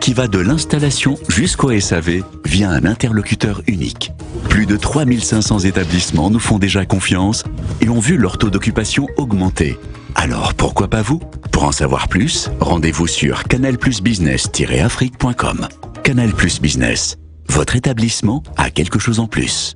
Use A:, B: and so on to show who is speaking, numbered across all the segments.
A: qui va de l'installation jusqu'au SAV via un interlocuteur unique. Plus de 3500 établissements nous font déjà confiance et ont vu leur taux d'occupation augmenter. Alors pourquoi pas vous Pour en savoir plus, rendez-vous sur canalplusbusiness-afrique.com. Canal Plus Business, votre établissement a quelque chose en plus.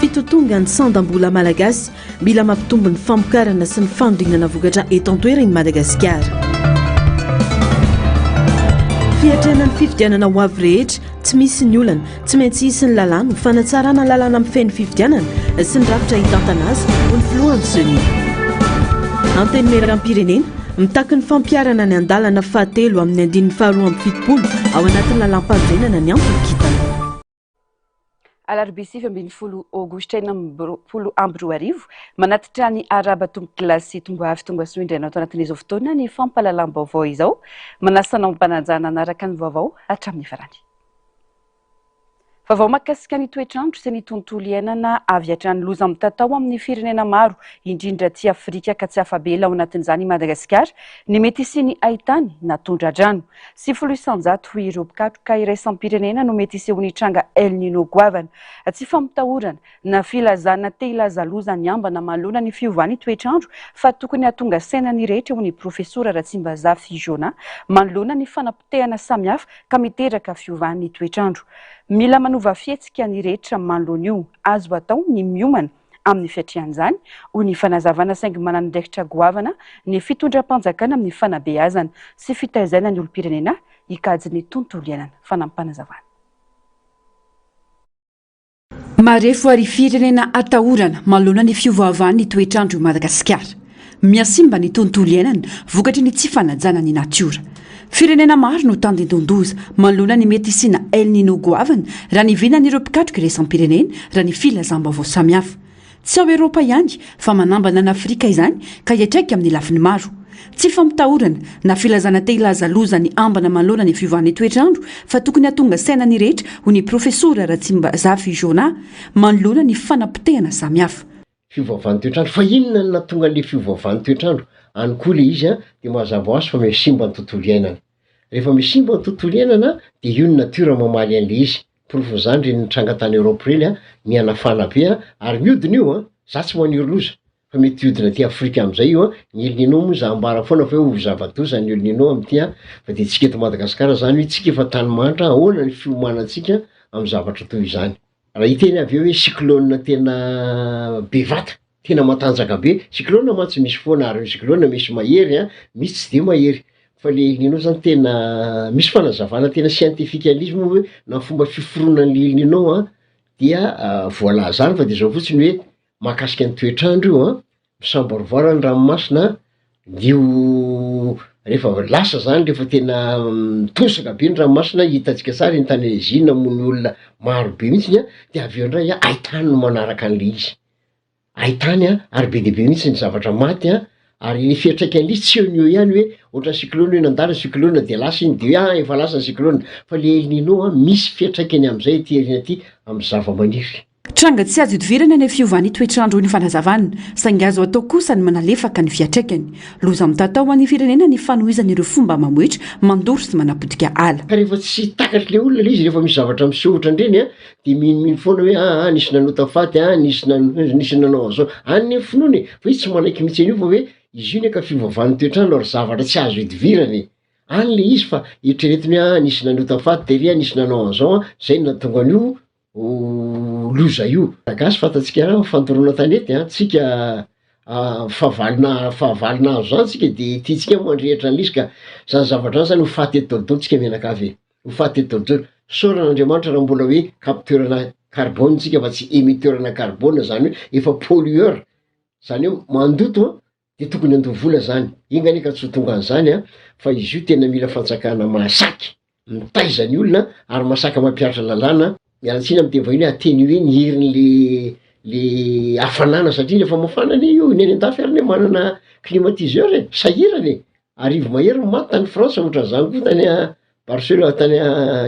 B: Fitotongan'ny sandam-bola malagasy, mila mampitombo ny famokarana sy ny fanodinana vokatra eto an-toerana i Madagasikara. Fiatrehana ny fifidianana ho avy rehetra, tsy misy ny olana, tsy maintsy hisy ny lalàna ho fanatsarana ny lalàna mifehy ny fifidianana sy ny rafitra hitantana azy, hoy ny filohan'ny Ceni. Antenimierampirenena, mitaky ny fampiharana ny andalana fahatelo amin'ny andininy faharoa 72 ao anatin'ny lalàmpanorenana ny antony kintana.
C: Alarobia 19 Aogositra 2026, manatitra ny arahaba tompokolahy sy tomboavy tonga soa indray anao ato anatin'izao fotoana ny fampahalalam-baovao izao. Manasa anao am-panajana hanaraka ny vaovao hatramin'ny farany. Vaovao mahakasika ny toetr'andro sy ny tontolo iainana avy hatrany loza mitatao amin'ny firenena maro, indrindra aty Afrika ka tsy afa-bela ao anatin'izany i Madagasikara, ny mety hisian'ny haitany na tondra-drano. 90% hoy ireo mpikatroka iraisam-pirenena no mety hisehoan'ny tranga El Nino goavana. Tsy fampitahorana na filazana te hilaza loza ny ambana manoloana ny fiovan'ny toetr'andro fa tokony hahatonga saina ny rehetra hoy ny Profesora Ratsimbazafy Jonah manoloana ny fanapotehana samihafa ka miteraka fiovan'ny toetr'andro. Mila manova fihetsika ny rehetra manoloana io. Azo atao ny miomana amin'ny fiatrehan'izany, hoy ny fanazavana saingy manana andraikitra goavana ny fitondram-panjakana amin'ny fanabeazana sy fitaizana ny olom-pirenena hikajy ny tontolo iainana. Fanampim-panazavana.
D: Marefo ary firenena atahorana manoloana ny fiovaovan'ny toetr'andro i Madagasikara. Mihasimba ny tontolo iainana vokatry ny tsy fanajana ny natiora. Firenena maro no tandindon-doza manoloana ny mety hisiana El Nino goavana raha ny vinan'ireo mpikatroka iraisam-pirenena raha ny filazam-baovao samihafa. Tsy ao Eropa ihany fa manambana an'Afrika izany ka hiantraika amin'ny lafiny maro. Tsy fampitahorana na filazana te hilaza loza ny ambana manoloana ny fiovan'ny toetr'andro fa tokony hahatonga saina ny rehetra hoy ny Profesora Ratsimbazafy Jonah manoloana ny fanapotehana samihafa.
E: Fiovaovan'ny toetr'andro, fa inona no nahatonga an'le fiovaovan'ny toetr'andro? Any koa le izy an, de mazava ho azy fa mihasimba ny tontolo iainana. Rehefa mihasimba ny tontolo iainana de io ny natiora mamaly an'le izy. Porofon'izany ireny nitranga tany Europe ireny an, mihanafana be an, ary mihodina io an, za tsy maniry loza fa mety hihodina aty Afrika am'zay io an, ny El Nino moa za ambara foana fa hoe ho zava-doza ny El Nino am'ty an, fa de tsika eto Madagasikara zany hoe tsika efa tany mahantra, ahoana ny fiomanantsika amy zavatra toy izany? Raha hiteny avy eo hoe cyclone tena be vata, tena matanjaka be, cyclone mantsy misy foana ary ny cyclone misy mahery an, misy tsy de mahery, fa le El Nino zany tena misy fanazavana tena scientifique an'izy moa hoe na ny fomba fiforonan'le El Nino an dia voalaza any fa de zao fotsiny hoe mahakasika ny toetr'andro io an, misamboaravoara ny ranomasina, io rehefa lasa zany rehefa tena mitosaka be ny ranomasina, hitantsika tsara iny tany Asie namono olona maro be mihitsiny an, de avy eo ndray an haintany no manaraka an'le izy, haintany an ary be dia be mihitsy ny zavatra maty an, ary ny fiantraikan'le izy tsy eo no eo ihany hoe ohatran'ny cyclone hoe nandalo ny cyclone de lasa iny de hoe ah efa lasa ny cyclone, fa le El Nino an misy fiantraikany am'zay aty aoriana aty am'zava-maniry.
D: Tranga tsy azo ihodivirana ny fiovan'ny toetr'andro hoy ny fanazavana, saingy azo atao kosa ny manalefaka ny fiantraikany. Loza mitatao ho an'ny firenena ny fanohizana ireo fomba mamoetra, mandoro sy manapotika ala.
E: Ka rehefa tsy takatr'le olona le izy rehefa misy zavatra miseho ohatran'ireny an, de minomino foana hoe aa nisy nanota faty an, nisy nisy nanao an'zao, any ny finoana e, fa izy tsy manaiky mihitsy an'io fa hoe izy io anie ka fivavahan'ny toetr'andro ary zavatra tsy azo ihodivirana e, any le izy fa eritreretiny hoe aa nisy nanota faty tery an, nisy nanao an'zao an, zay no nahatonga an'io. loza io. Malagasy fantatsika raha fandoroana tanety an, tsika fahavalona fahavalo nahazo zany tsika de tiantsika mandrehitra an'izy ka zany zavatra zany zany ho faty eto daholo tsika mianakavy e, ho faty eto daholo, isaorana Andriamanitra raha mbola hoe capteur-na carbone tsika fa tsy emetteur-na carbone zany hoe efa pollueur, zany hoe mandoto an de tokony handoa vola zany, enga anie ka tsy ho tonga an'zany an, fa izy io tena mila fanjakana mahasaky mitaiza ny olona ary masaka mampihatra lalàna, miala tsiny amy teny vahiny hoe atténuer ny herin'le le hafanana satria refa mafana anie io, ny any andafy ary anie manana climatiseur e, sahirana e, arivo mahery ny maty tany France ohatran'zany koa tany Barcelone tany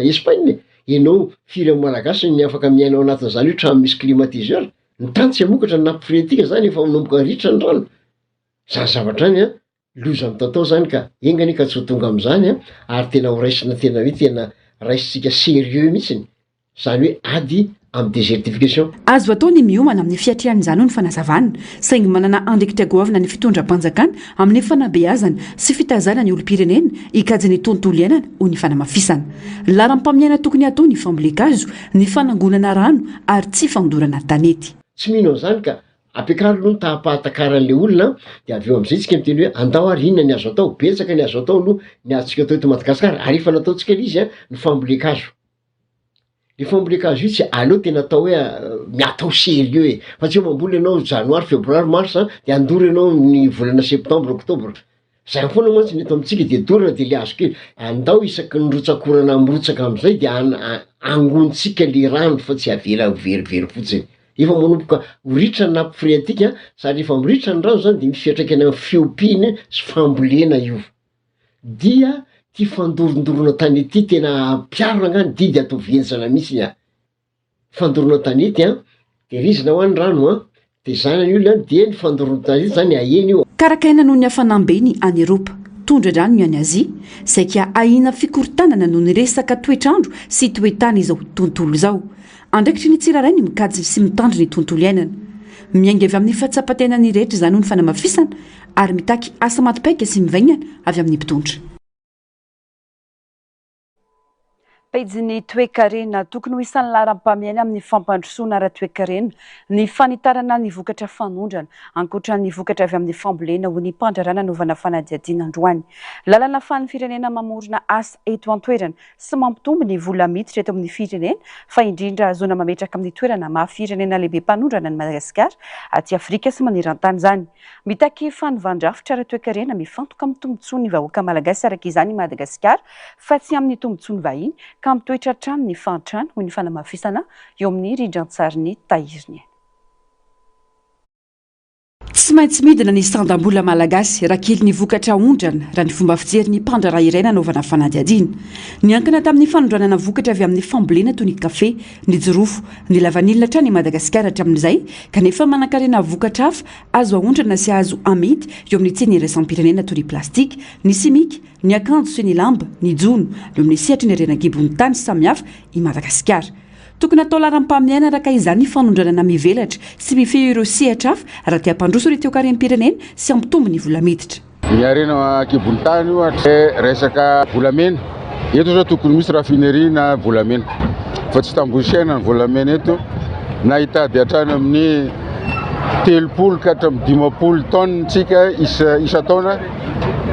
E: Espagne e, enao firy amy malagasy ny afaka miaina ao anatin'zany hoe trano misy climatiseur? Ny tany tsy hamokatra ny nappe phréatique zany efa manomboka ritra ny rano, zany zavatra zany an, loza mitatao zany ka, enga anie ka tsy ho tonga am'zany an, ary tena ho raisina tena hoe tena raisintsika sérieux mihitsiny, zany hoe ady amy désertification.
D: Azo atao ny miomana amin'ny fiatrehana izany hoy ny fanazavana, saingy manana andraikitra goavana ny fitondram-panjakana amin'ny fanabeazana sy fitaizana ny olom-pirenena hikajy ny tontolo iainana hoy ny fanamafisana. Laharam-pahamehana tokony hatao ny fambolen-kazo, ny fanangonana rano ary tsy fandorana tanety.
E: Tsy mino an'izany ka ampiakaro aloha ny taham-pahatakaran'le olona de avy eo am'zay tsika miteny hoe andao ary inona ny azo atao, betsaka ny azo atao aloha ny azontsika atao eto Madagasikara ary efa nataontsika le izy an, ny fambolen-kazo. Le fambolen-kazo io tsy aleo tena atao hoe atao sérieux e, fa tsy hoe mamboly ianao janoary, febroary, mars de handoro ianao ny volana septembre, octobre. Zany foana mantsy ny eto amintsika de dorana de le hazo kely, andao isaky ny rotsak'orana mirotsaka am'zay de an- a- angonintsika le rano fa tsy avela ho verivery fotsiny. Efa manomboka ho ritra ny nappe phréatique sady rehefa miritra ny rano zany de misy fiantraikany amin'ny fiompiana sy fambolena io. Dia ty fandorondorona tany ity tena ampiharina nga ny didy ataovy henjana mihitsiny a! Fandorona tanety an, tehirizina hoa ny rano an, tezana ny olona an, dia ny fandorona tanety zany ahena io.
D: Karakaina noho ny hafanam-be ny any Eropa, tondra-drano ny any Azia. Saika ahiana fikorontanana noho ny resaka toetr'andro sy toe-tany izao tontolo izao. Andraikitry ny tsirairay ny mikajy sy mitandro ny tontolo iainana. Miainga avy amin'ny fahatsapan-tenan'ny rehetra izany hoy ny fanamafisana ary mitaky asa maty paika sy mivaingana avy amin'ny mpitondra.
C: Pejin'ny toekarena, tokony ho isan'ny laharam-pahamehana amin'ny fampandrosoana ara-toekarena ny fanitarana ny vokatra fanondrana, ankoatra ny vokatra avy amin'ny fambolena, hoy ny mpandraharaha nanaovana fanadihadiana androany. Lalana ahafahan'ny firenena mamorona asa eto an-toerana sy mampitombo ny vola miditra eto amin'ny firenena, fa indrindra ahazoana mametraka amin'ny toerana maha firenena lehibe mpanondrana an'i Madagasikara aty Afrika sy maneran-tany izany. Mitaky fanovan-drafitra ara-toekarena mifantoka amin'ny tombontsoan'ny vahoaka malagasy araka izany i Madagasikara fa tsy amin'ny tombontsoan'ny vahiny ka mitoetra hatrany ny fahantrana, hoy ny fanamafisana eo amin'ny rindran-tsarin'ny Tahiriniaina.
D: Tsy maintsy midina ny sandam-bola malagasy raha kely ny vokatra aondrana, raha ny fomba fijerin'ny mpandraharaha iray nanaovana fanadihadiana. Niankina tamin'ny fanondranana vokatra avy amin'ny fambolena toy ny kafe, ny jirofo, ny lavanila hatrany i Madagasikara hatramin'izay, kanefa manankarena vokatra hafa azo aondrana sy azo amidy eo amin'ny tsena iraisam-pirenena toy ny plastika, ny simika, ny akanjo sy ny lamba, ny jono, eo amin'ny sehatry ny harena an-kibon'ny tany samihafa i Madagasikara. Tokony hatao laharam-pahamehana araka izany ny fanondranana mivelatra sy mifehy ireo sehatra hafa raha te hampandroso ny toekarem-pirenena sy hampitombo ny vola miditra.
F: Ny harena an-kibon'ny tany ohatra resaka volamena, eto zao tokony misy raffinerie na volamena fa tsy tambohisaina ny volamena eto na hitady hatrany amin'ny 30 ka hatramin'ny 50 tonnes tsika isan-taona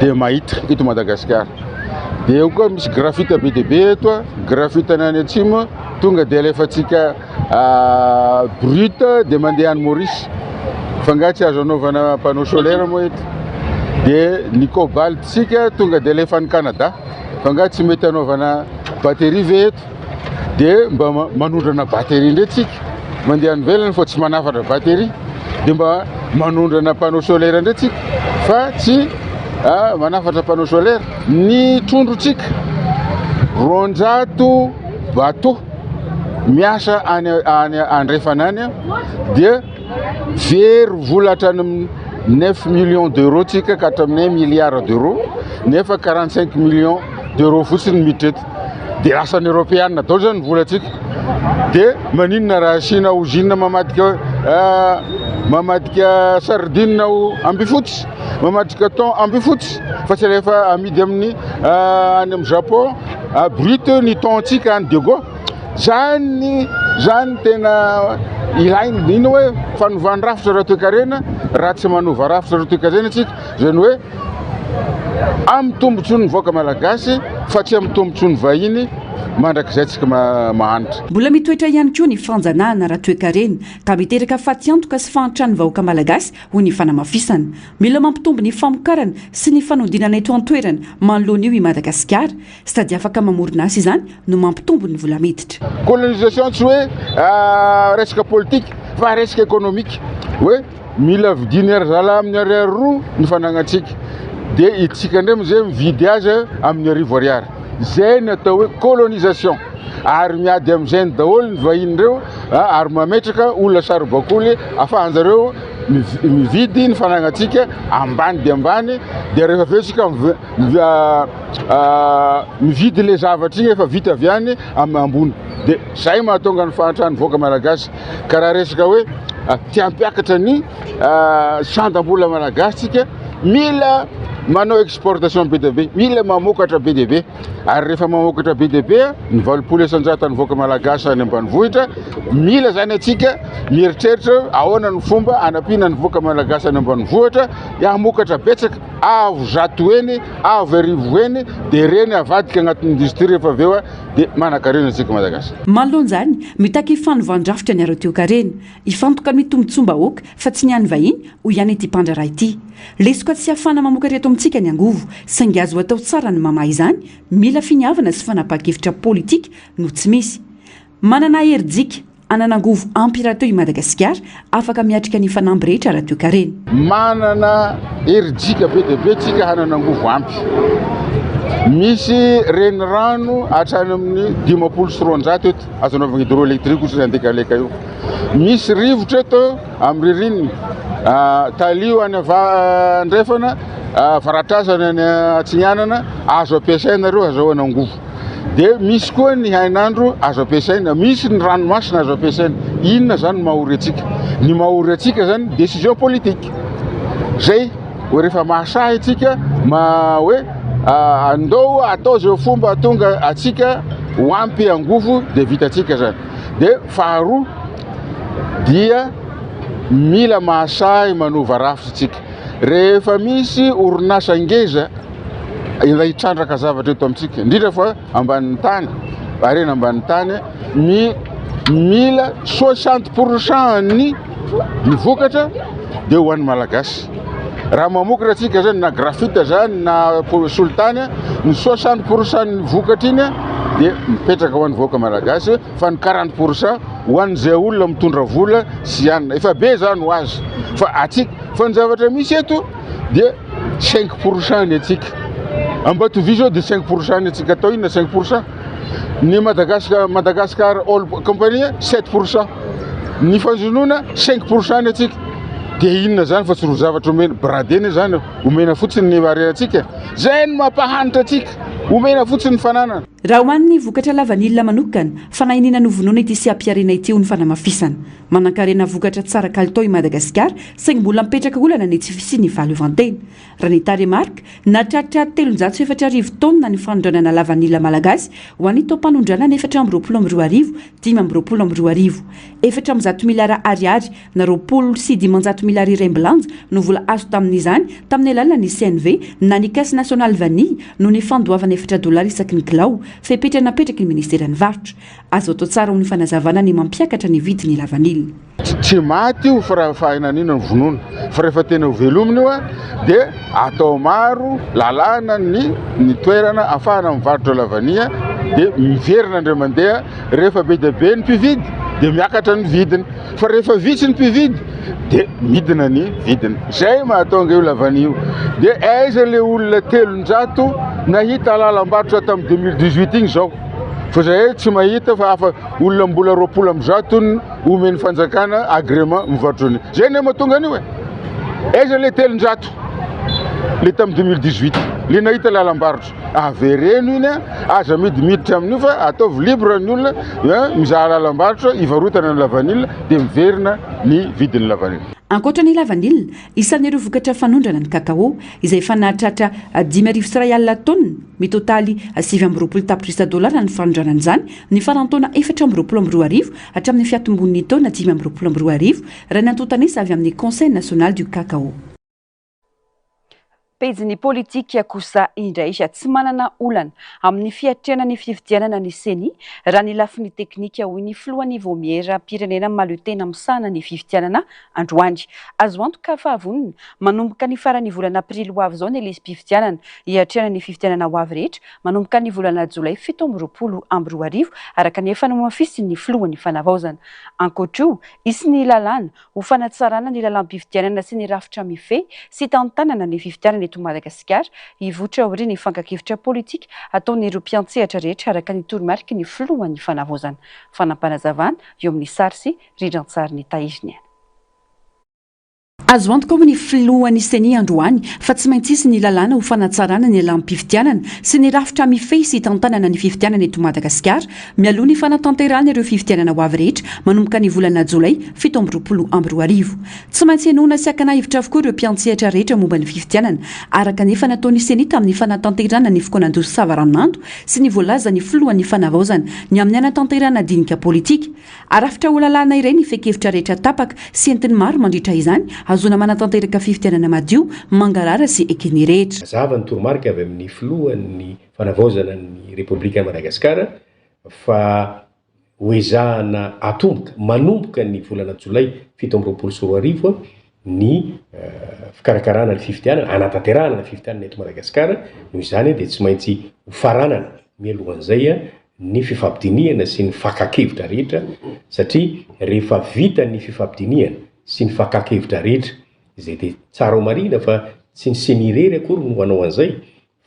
F: dia mahita eto Madagasikara. Dia eo koa misy graphite be dia be eto, graphite ny any atsimo tonga dia alefantsika brut dia mandeha any Maurice. Fa angaha tsy azo anaovana panneau solaire moa eto? Dia ny cobalt tsika tonga dia alefa any Canada. Fa angaha tsy mety anaovana batterie ve eto? Dia mba manondrana batterie indray tsika mandeha any ivelany fa tsy manafatra batterie. Dia mba manondrana panneau solaire indray tsika fa tsy manafatra panneau solaire. Ny trondrontsika 200 bateau miasa any any andrefana any dia very vola hatrany amin'ny 9 millions d'euros tsika ka hatramin'ny 1 milliard d'euros nefa 45 millions d'euros fotsiny miditra eto. Dia lasan'ny Eoropeana daholo zany ny volantsika. Dia maninona raha asiana usine mamadika mamadika sardine ho ambifotsy, mamadika thon ambifotsy fa tsy alefa amidy amin'ny any amin'ny Japon brut ny thon-tsika any Diego. Zany ny Zany tena ilaina. Ino hoe fanovana rafitra ara-toekarena? Raha tsy manova rafitra ara-toekarena isika, izany hoe amin'ny tombontsoan'ny vahoaka malagasy fa tsy amin'ny tombontsoan'ny vahiny mandrakizay tsika mahantra.
D: Mbola mitoetra ihany koa ny fanjanahana ara-toekarena ka miteraka fatiantoka sy fahantran'ny vahoaka malagasy, hoy ny fanamafisana. Mila mampitombo ny famokarana sy ny fanodinana eto an-toerana manoloana io i Madagasikara. Sady afaka mamorona asa izany no mampitombo ny vola miditra.
F: Colonisation tsy hoe resaka politika fa resaka ekonomika hoe mila vidian'ny ry zalahy amin'ny ariary roa ny fanagnantsika dia itsika indray amin'izay mividy azy amin'ny arivo ariary. Izay ny atao hoe colonisation ary miady amin'izay ny daholo ny vahiny ireo ary mametraka olona saribakoly afahanjareo mividy ny fanagnantsika ambany dia ambany dia rehefa avy eo isika mividy le zavatra igny efa vita avy any amin'ny ambony de zay mahatonga ny fahantran'ny vahoaka malagasy ka raha resaka hoe te hampiakatra ny sandam-bola malagasy tsika mila manao exportation be dia be, mila mamokatra be dia be ary rehefa mamokatra be dia be ny 80% ny vahoaka malagasy any ambanivohitra mila zany atsika mieritreritra ahoana ny fomba anampiana ny vahoaka malagasy any ambanivohitra hamokatra betsaka avo zato heny, avo arivo heny, dia ireny avadika agnatin'ny industrie rehefa avy eo dia manankarena antsika Malagasy.
D: Manoloana izany, mitaky fanovan-drafitra ny ara-toekarena. Hifantoka amin'ny tombontsoam-bahoaka fa tsy ny an'ny vahiny, hoy ihany ity mpandraharaha ity. Lesoka tsy ahafahana mamokatra eto amintsika ny angovo, saingy azo atao tsara ny mamaha izany, mila finiavana sy fanapahan-kevitra politika no tsy misy. Manana herijika Hanana angovo ampy rahateo i Madagasikara, afaka miatrika ny fanamby rehetra ara-toekarena.
F: Manana herijika be dia be tsika hanana angovo ampy. Misy renirano hatrany amin'ny 250 eto, azo anaovana hydroélectrique ohatry ny Andekaleka io. Misy rivotra eto amin'ny ririnina, Talio any andrefana, Varatrasana any atsinanana, azo ampiasaina ireo azahoana angovo. Dia misy koa ny hainandro azo ampiasaina, misy ny ranomasina azo ampiasaina. Inona zany no mahory antsika? Ny mahory antsika zany décision politique. Zay hoe rehefa mahasahy antsika ma hoe andao atao zay fomba hahatonga antsika ho ampy angovo dia vitantsika zany. Dia faharoa dia mila mahasahy manova rafitra tsika. Rehefa misy orinasa ngeza ilay hitrandraka zavatra eto amintsika, indrindra fa ambanin'ny tany, harena ambanin'ny tany, ny mila 60% ny ny vokatra dia ho an'ny Malagasy. Raha mamokatra antsika zany na graphite zany na solitany, ny 60% ny vokatra iny dia mipetraka ho an'ny vahoaka Malagasy fa ny 40% ho an'izay olona mitondra vola sy anona. Efa be zany ho azy fa atsika, fa ny zavatra misy eto dia 5% ny antsika. Ambatovy zao dia 5% ny antsika, atao inona 5%? Ny Madagascar, Madagascar Oil Company 7%, ny fanjonoana 5% ny antsika. Dia inona zany fa tsy roa zavatra omena, bradena zany, omena fotsiny ny harenantsika. Zay no mampahantra antsika, omena fotsiny ny fananana.
D: Raha ho an'ny vokatra lavanila manokana, fanahiniana novonoina ity seha-pihariana ity ho ny fanamafisana. Manankarena vokatra tsara kalitao i Madagasikara, saingy mbola mipetraka olana ny tsy fisian'ny fahaleovantena. Raha ny tarehimarika, nahatratra 4300 taonina ny fanondranana lavanila malagasy ho an'ny taom-panondranana 2024, 2025. 104 miliara ariary na 520 miliara iraimbilanja no vola azo tamin'izany tamin'ny alalan'ny CNV na ny Caisse Nationale Vanille noho ny fandoavana efatra dolara isaky ny kilao, fepetra napetraky ny ministeran'ny varotra. Azo atao tsara ho ny fanazavana ny mampiakatra ny vidin'ny lavanila.
F: Tsy maty io fa raha fahainanina no vonoina fa rehefa tena ho velomina io dia atao maro lalàna ny ny toerana afahana mivarotra lavania dia miverina indray mandeha rehefa be dia be ny mpividy dia miakatra ny vidiny fa rehefa vitsy ny mpividy dia midina ny vidiny zay mahatonga io lavania io dia aiza le olona 300 nahita lalam-barotra tamin'ny 2018 igny zao Fa zahay tsy mahita fa afa olona mbola 120 no omen'ny fanjakana agrément mivarotra an'io. Zay no mahatonga an'io e. Aiza le 300 le tamin'ny 2018. Le nahita lalam-barotra, avereno iny, aza amidy miditra amin'io fa ataovy libre ny olona mizaha lalam-barotra hivarotana ny lavanila dia miverina ny vidin'ny lavanila.
D: Ankoatra ny lavanila, isan'ireo vokatra fanondrana ny kakao, izay efa nahatratra 1500 taonina, mitotaly 29 tapitrisa dolara ny fanondranana izany ny faran'ny taona 2024 hatramin'ny fiatombon'ny taona 2025, raha ny antontan'isa avy amin'ny Conseil national du cacao.
C: Pejin'ny politika kosa indray, tsy manana olana amin'ny fiatrehana ny fifidianana ny Ceni raha ny lafiny teknika, hoy ny filohan'ny Vaomieram-pirenena mahaleo tena misahana ny fifidianana androany. Azo antoka fa vonona manomboka ny faran'ny volana aprily ho avy izao ny lisi-pifidianana hiatrehana ny fifidianana ho avy rehetra manomboka ny volana jolay 2027, araka ny efa nohamafisin'ny filohan'ny fanavaozana. Ankoatra io, hisy ny lalàna Ho fanatsarana ny lalàm-pifidianana sy ny rafitra mifehy sy tantanana ny fifidianana eto Madagasikara, hivoitra aorian'ny fankan-kevitra politika ataon'ireo mpiantsehatra rehetra araka ny toromariky ny filohan'ny fanavaozana. Fanampanazavan eo amin'ny sary sy rindrantsary ny tahiriny.
D: Azo antoka hoy ny filohan'ny Ceni androany fa tsy maintsy hisy ny lalàna ho fanatsarana ny lalàm-pifidianana sy ny rafitra mifehy sy tantanana ny fifidianana eto Madagasikara mialoha ny fanatanterahana ireo fifidianana ho avy rehetra manomboka ny volana jolay 2027. Tsy maintsy henoina sy hakana hevitra avokoa ireo mpiantsehatra rehetra momba ny fifidianana, araka ny efa nataon'ny Ceni tamin'ny fanatanterahana ny fikaonandoha savaranonando sy ny voalazan'ny filohan'ny fanavaozana ny amin'ny hanatanterahana dinika politika. Arafitra ho lalàna iray ny fehin-kevitra rehetra tapaka sy entin'ny maro mandritra izany, ahazoana manatanteraka fifidianana madio, mangarahara sy eken'ny rehetra.
G: Mazava ny toromarika avy amin'ny filohan'ny fanavaozana ny Repoblikan'i Madagasikara fa Hoezahana atomboka manomboka ny volana jolay 2027 ny fikarakarana ny fifidianana, hanatanterahana ny fifidianana eto Madagasikara, noho izany dia tsy maintsy hofaranana mialohan'izay ny fifampidinihana sy ny fakan-kevitra rehetra satria rehefa vita ny fifampidinihana sy ny fakan-kevitra rehetra izay dia tsara homarihina fa tsy ny ceni irery akory no hanao an'izay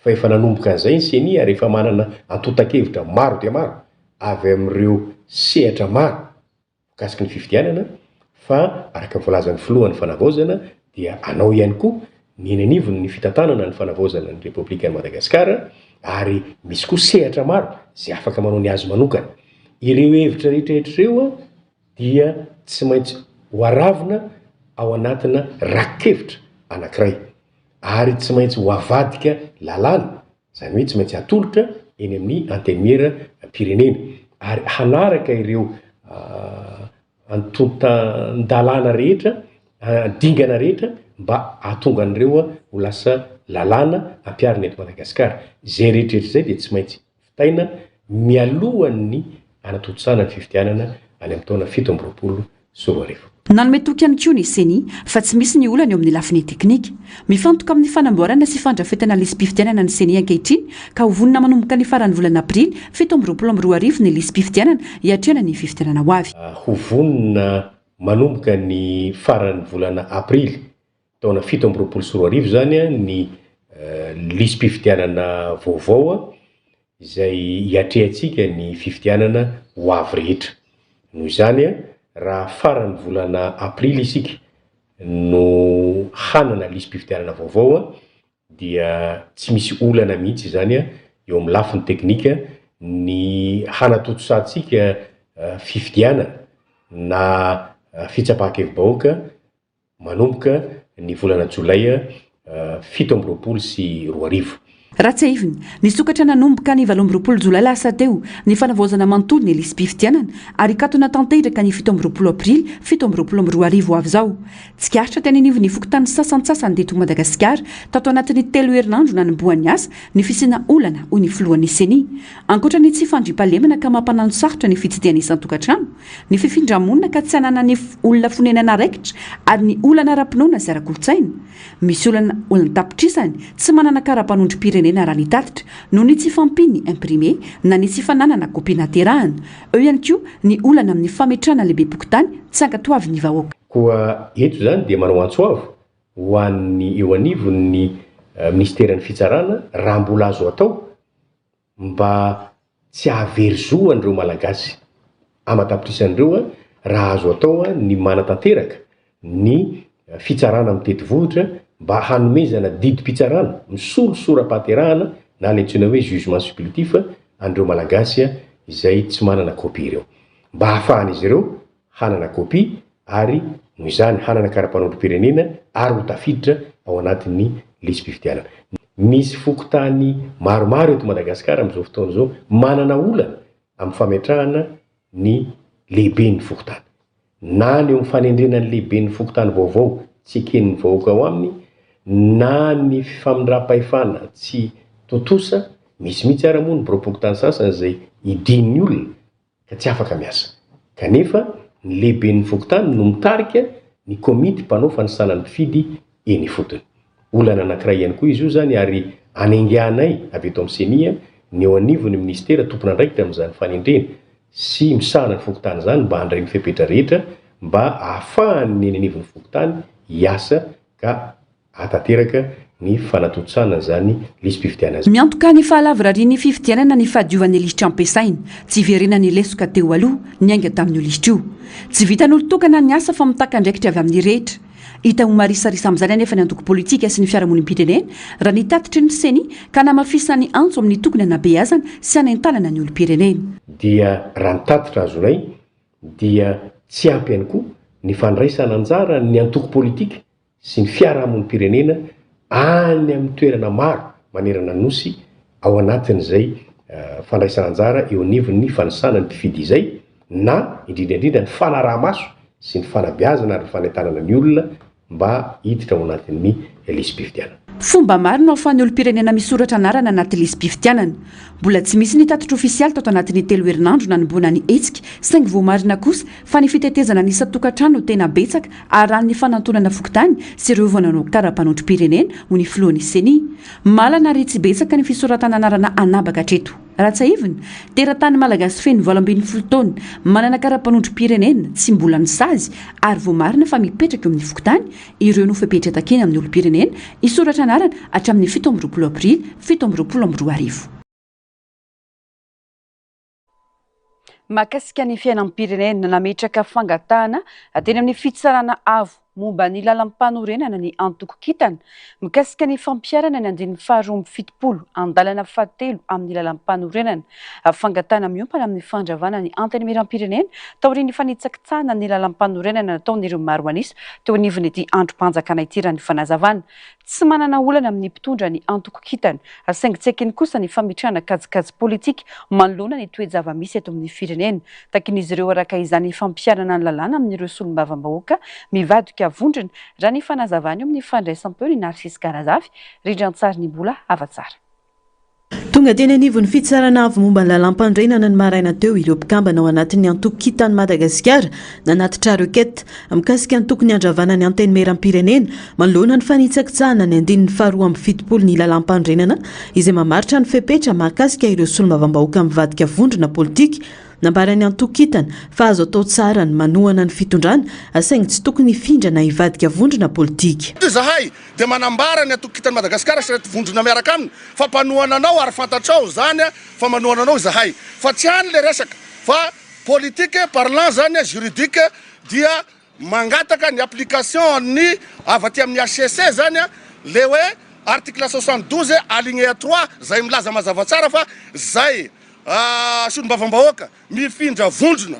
G: Fa efa nanomboka an'izay ny Ceni ary efa manana antontan-kevitra maro dia maro avy amin'ireo sehatra maro voakasiky ny fifidianana fa araka ny voalazan'ny filohan'ny fanavaozana dia hanao ihany koa ny eny anivon'ny fitantanana ny fanavaozana ny Repoblikan'i Madagasikara ary misy koa sehatra maro izay afaka manao ny azy manokana. Ireo hevitra rehetra rehetra ireo dia tsy maintsy ho aravina ao anatina raki-kevitra anankiray. ary tsy maintsy ho avadika lalàna, izany hoe tsy maintsy atolotra eny amin'ny Antenimieram-pirenena ary hanaraka ireo antontan-dalàna rehetra, dingana rehetra mba hahatonga an'ireo ho lasa lalàna ampiharina eto Madagasikara. Izay rehetra rehetra izay dia tsy maintsy vitaina mialohan'ny hanatontosana ny fifidianana any amin'ny taona 2027.
D: Nanome toky ihany koa ny Ceni fa tsy misy ny olana eo amin'ny lafiny teknika. Mifantoka amin'ny fanamboarana sy fandrafetana lisi-pifidianana ny Ceni ankehitriny ka ho vonona manomboka ny faran'ny volana aprily 2027 ny lisi-pifidianana hiatrehana ny fifidianana ho avy.
G: Ho vonona manomboka ny faran'ny volana aprily taona 2027 izany ny lisi-pifidianana vaovao izay hiatrehantsika ny fifidianana ho avy rehetra. Noho izany, raha faran'ny volana aprily isika no hanana lisi-pifidianana vaovao dia tsy misy olana mihitsy izany eo amin'ny lafiny teknika ny hanatontosantsika fifidianana na fitsapan-kevi-bahoaka manomboka ny volana jolay 2027.
D: Raha tsiahivina, nisokatra nanomboka ny 28 jolay lasa teo ny fanavaozana manontolo ny lisi-pifidianana ary hikatona tanteraka ny 27 aprily 2027 ho avy izao. Tsikaritra teny anivon'ny fokontany sasantsasany teto Madagasikara tato anatin'ny telo herinandro nanombohan'ny asa ny fisiana olana, hoy ny filohan'ny Ceni. Ankoatra ny tsy fandriampahalemana ka mampanano sarotra ny fitsidihana isan-tokantrano, ny fifindra-monina ka tsy ananan'ny olona fonenana raikitra ary ny olana ara-pinoana sy ara-kolontsaina. Misy olona an-tapitrisany tsy manana kara-panondrom-pirenena raha ny tatitra noho ny tsy fahampian'ny imprimé na ny tsy fananana kopia naterahana. Eo ihany koa ny olana amin'ny fametrahana lehibem-pokontany tsy ankatoavin'ny vahoaka.
G: Koa eto izany dia manao antso avo ho an'ny eo anivon'ny minisiteran'ny fitsarana raha mbola azo atao mba tsy hahavery zo an'ireo Malagasy aman-tapitrisany ireo raha azo atao ny manatanteraka ny fitsarana mitety vohitra mba hanomezana didim-pitsarana misolo sora-pahaterahana na ilay antsoina hoe jugement supplétif an'ireo Malagasy izay tsy manana kopia ireo. Mba hahafahan'izy ireo hanana kopia ary noho izany hanana kara-panondrom-pirenena ary ho tafiditra ao anatin'ny lisi-pifidianana. Misy fokontany maromaro eto Madagasikara amin'izao fotoana izao manana olana amin'ny fametrahana ny lehiben'ny fokontany. Na ny eo amin'ny fanendrena ny lehiben'ny fokontany vaovao tsy eken'ny vahoaka ao aminy, na ny fifamindram-pahefana tsy tontosa, misy mihitsy ara moa ny biraom-pokontany sasany izay hidian'ny olona ka tsy afaka miasa. Kanefa ny lehiben'ny fokontany no mitarika ny komity mpanao fanisana ny mpifidy eny ifotony. Olana anankiray ihany koa izy io izany ary anengehanay avy eto amin'ny Ceni ny eo anivon'ny minisitera tompon'andraikitra amin'izany fanendrena sy misahana ny fokontany izany mba handray ny fepetra rehetra mba ahafahan'ny eny anivon'ny fokontany hiasa ka hahatanteraka ny fanatontosana an'izany lisi-pifidianana izany.
D: Miantoka ny fahalavorarian'ny fifidianana ny fahadiovan'ny lisitra ampiasaina. Tsy hiverenan'ny lesoka teo aloha niainga tamin'io lisitra io. Tsy vitan'olon-tokana ny asa fa mitaky andraikitra avy amin'ny rehetra. Hita ho marisarisa amin'izany anefa ny antoko politika sy ny fiarahamonim-pirenena raha ny tatitry ny Ceni ka namafisina ny antso amin'ny tokony hanabeazana sy hanentanana ny olom-pirenena.
G: Dia raha ny tatitra azonay dia tsy ampy ihany koa ny fandraisana anjara ny antoko politika sy ny fiarahamonim-pirenena any amin'ny toerana maro manerana ny Nosy ao anatin'izay fandraisana anjara eo anivon'ny fanisana ny mpifidy izay na indrindra indrindra ny fanaraha-maso sy ny fanabeazana ary ny fanentanana ny olona mba hiditra ao anatin'ny lisi-pifidianana.
D: Fomba maro no ahafahan'ny olom-pirenena misoratra anarana anaty lisi-pifidianana. Mbola tsy misy ny tatitra ofisialy tato anatin'ny telo herinandro nanombohana ny hetsika saingy voamarina kosa fa ny fitetezana ny isan-tokantrano no tena betsaka arahin'ny fanantonana fokontany sy ireo vao nanao kara-panondrom-pirenena, hoy ny filohan'ny Ceni. Malana ary tsy betsaka ny fisoratana anarana an'habaka hatreto. Raha tsiahivina, teratany malagasy feno 18 taona, manana kara-panondrom-pirenena, tsy mbola nisazy ary voamarina fa mipetraka eo amin'ny fokontany, ireo no fepetra takiana amin'ny olom-pirenena hisoratra anarana hatramin'ny 27 aprily 2027.
C: Mahakasika ny fiainam-pirenena, nametraka fangatahana teny amin'ny Fitsarana Avo momba ny Lalampanorenana ny antoko Kintana mikasika ny fampiharana ny andininy faharoa-amby-fitopolo andalana fahatelo amin'ny Lalampanorenana. Fangatahana miompana amin'ny fandravana ny Antenimierampirenena taorian'ny fanitsakitsahana ny Lalampanorenana nataon'ireo maro an'isa teo anivon'ity andrim-panjakana ity raha ny fanazavana. Tsy manana olana amin'ny mpitondra ny antoko Kintana, saingy tsy ekeny kosa ny fametrahana kajikajy politika manoloana ny toe-java-misy eto amin'ny firenena. Takin'izy ireo araka izany fampiharana ny lalàna amin'ireo solombavambahoaka mivadika vondrona, raha ny fanazavana eo amin'ny fandraisam-peo ny Narcisse Garazafy, rindran-tsarin'i Mbola Havatsara.
B: Tonga teny anivon'ny Fitsarana avo momba ny lalàmpanorenana ny maraina teo ireo mpikambana ao anatin'ny antoko Kintan'i Madagasikara nanatitra requête mikasika ny tokony handravana ny Antenimierampirenena manoloana ny fanitsakitsahana ny andininy faharoa-amby-fitopolo ny lalàmpanorenana izay mamaritra ny fepetra mahakasika ireo solombavambahoaka mivadika vondrona politika. Nambaran'ny antoko Kintana fa azo atao tsara ny manohana ny fitondrana saingy tsy tokony hifindra na hivadika vondrona politika.
H: Izahay dia manambara ny Antoko Kintan'i Madagasikara sy ireto vondrona miaraka aminy fa mpanohana anao ary fantatrao izany fa manohana anao izahay fa tsy any le resaka fa politique parlant zany juridique dia mangataka ny application ny avy aty amin'ny HCC zany le hoe article 72 alinéa 3 zay milaza mazava tsara fa zay solombavambahoaka mifindra vondrona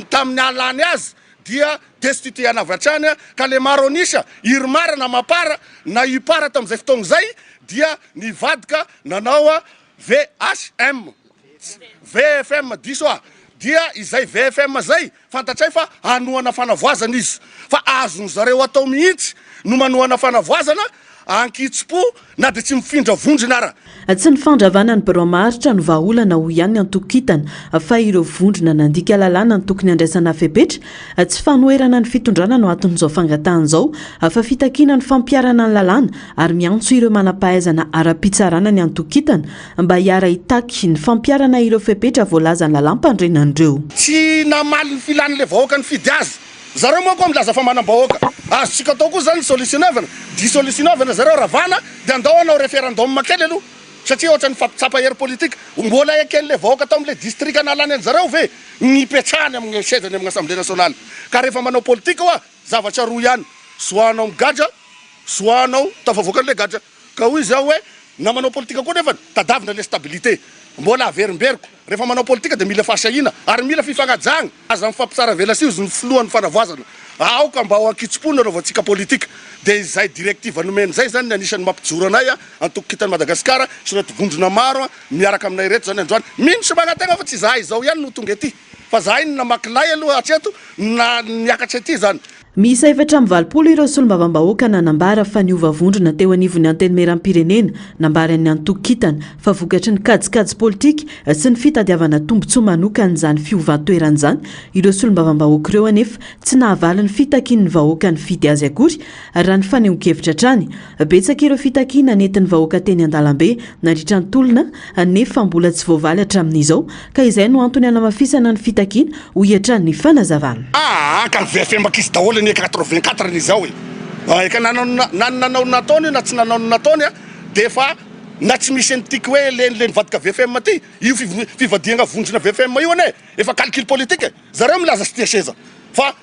H: tamin'ny ahalany azy dia destituer-na avy hatrany ka le maro an'isa, Irmar na Mapar na Upar tamin'izay fotoagna izay dia nivadika nanao VHM, VFM diso aho, dia izay VFM izay fantatray fa hanohana fanavoazana izy fa azon zareo atao mihitsy no manohana fanavoazana ankitsim-po na dia tsy mifindra vondrona ara.
B: Tsy ny fandravana ny birao maharitra no vahaolana hoy ihany ny antoko Kintana fa ireo vondrona nandika lalàna no tokony handraisana fepetra. Tsy fanoherana ny fitondrana no anton'izao fangatahana izao fa fitakiana ny fampiharana ny lalàna ary miantso ireo manam-pahaizana ara-pitsarana ny antoko Kintana mba hiara-hitaky ny fampiharana ireo fepetra voalazan'ny lalàmpanorenana ireo.
H: Tsy namaly ny filan'ilay vahoaka nifidy azy zareo manko milaza fa manam-bahoaka. Azontsika atao koa zany ny solutionavana, dissolutionavana zareo, ravana dia andao hanao referendum kely aloha satria ohatran'ny mifampitsapa hery politika. Mbola eken'ilay vahoaka tao amin'ilay distrika nahalany an'zareo ve ny hipetrahany amin'ny sezany amin'ny assemblée nationale? Ka rehefa manao politika hoa zavatra roa ihany, soit anao migadra. Soit anao tafavoaka an'le gadra. Ka hoy izaho hoe na manao politika koa nefany tadavina le stabilité. Mbola averimberiko, rehefa manao politika dia mila fahasahiana ary mila fifagnajagna. Aza mifampitsara velasihy hozy ny filohan'ny fanavoazana. Aoka mba ho ankitsipo ny anaovantsika politika. Dia izay directive nomeny izay izany ny anisan'ny mampijoro anay antoko Kintan'i Madagasikara sy ireto vondrona maro miaraka aminay ireto izany androany. Mino sy manantena fa tsy izahay izao ihany no tonga ety fa zahay no namaky lay aloha hatreto na niakatra ety izany.
B: Miisa 84 ireo solombavambahoaka nanambara fa niova vondrona teo anivon'ny Antenimierampirenena, nambaran'ny antoko Kintana fa vokatry ny kajikajy politika sy ny fitadiavana tombontsoa manokana izany fiovan-toerana izany. Ireo solombavambahoaka ireo anefa tsy nahavaly ny fitakian'ny vahoaka nifidy azy akory, raha ny fanehoan-kevitra hatrany. Betsaka ireo fitakiana nentin'ny vahoaka teny an-dalambe nandritra ny tolona nefa mbola tsy voavaly hatramin'izao ka izay no antony hanamafisana ny fitakiana, hoy hatrany ny fanazavana.
H: Aa ka ny VFM ankizy daholo anie 84 anie izao e! Eka na na nanao ny nataony io na tsy nanao ny nataony a dia efa na tsy misy an'ity hoe le le nivadika VFM ty, io fivadihana vondrona VFM io anie efa calcul politique e! Zareo milaza tsy tia seza fa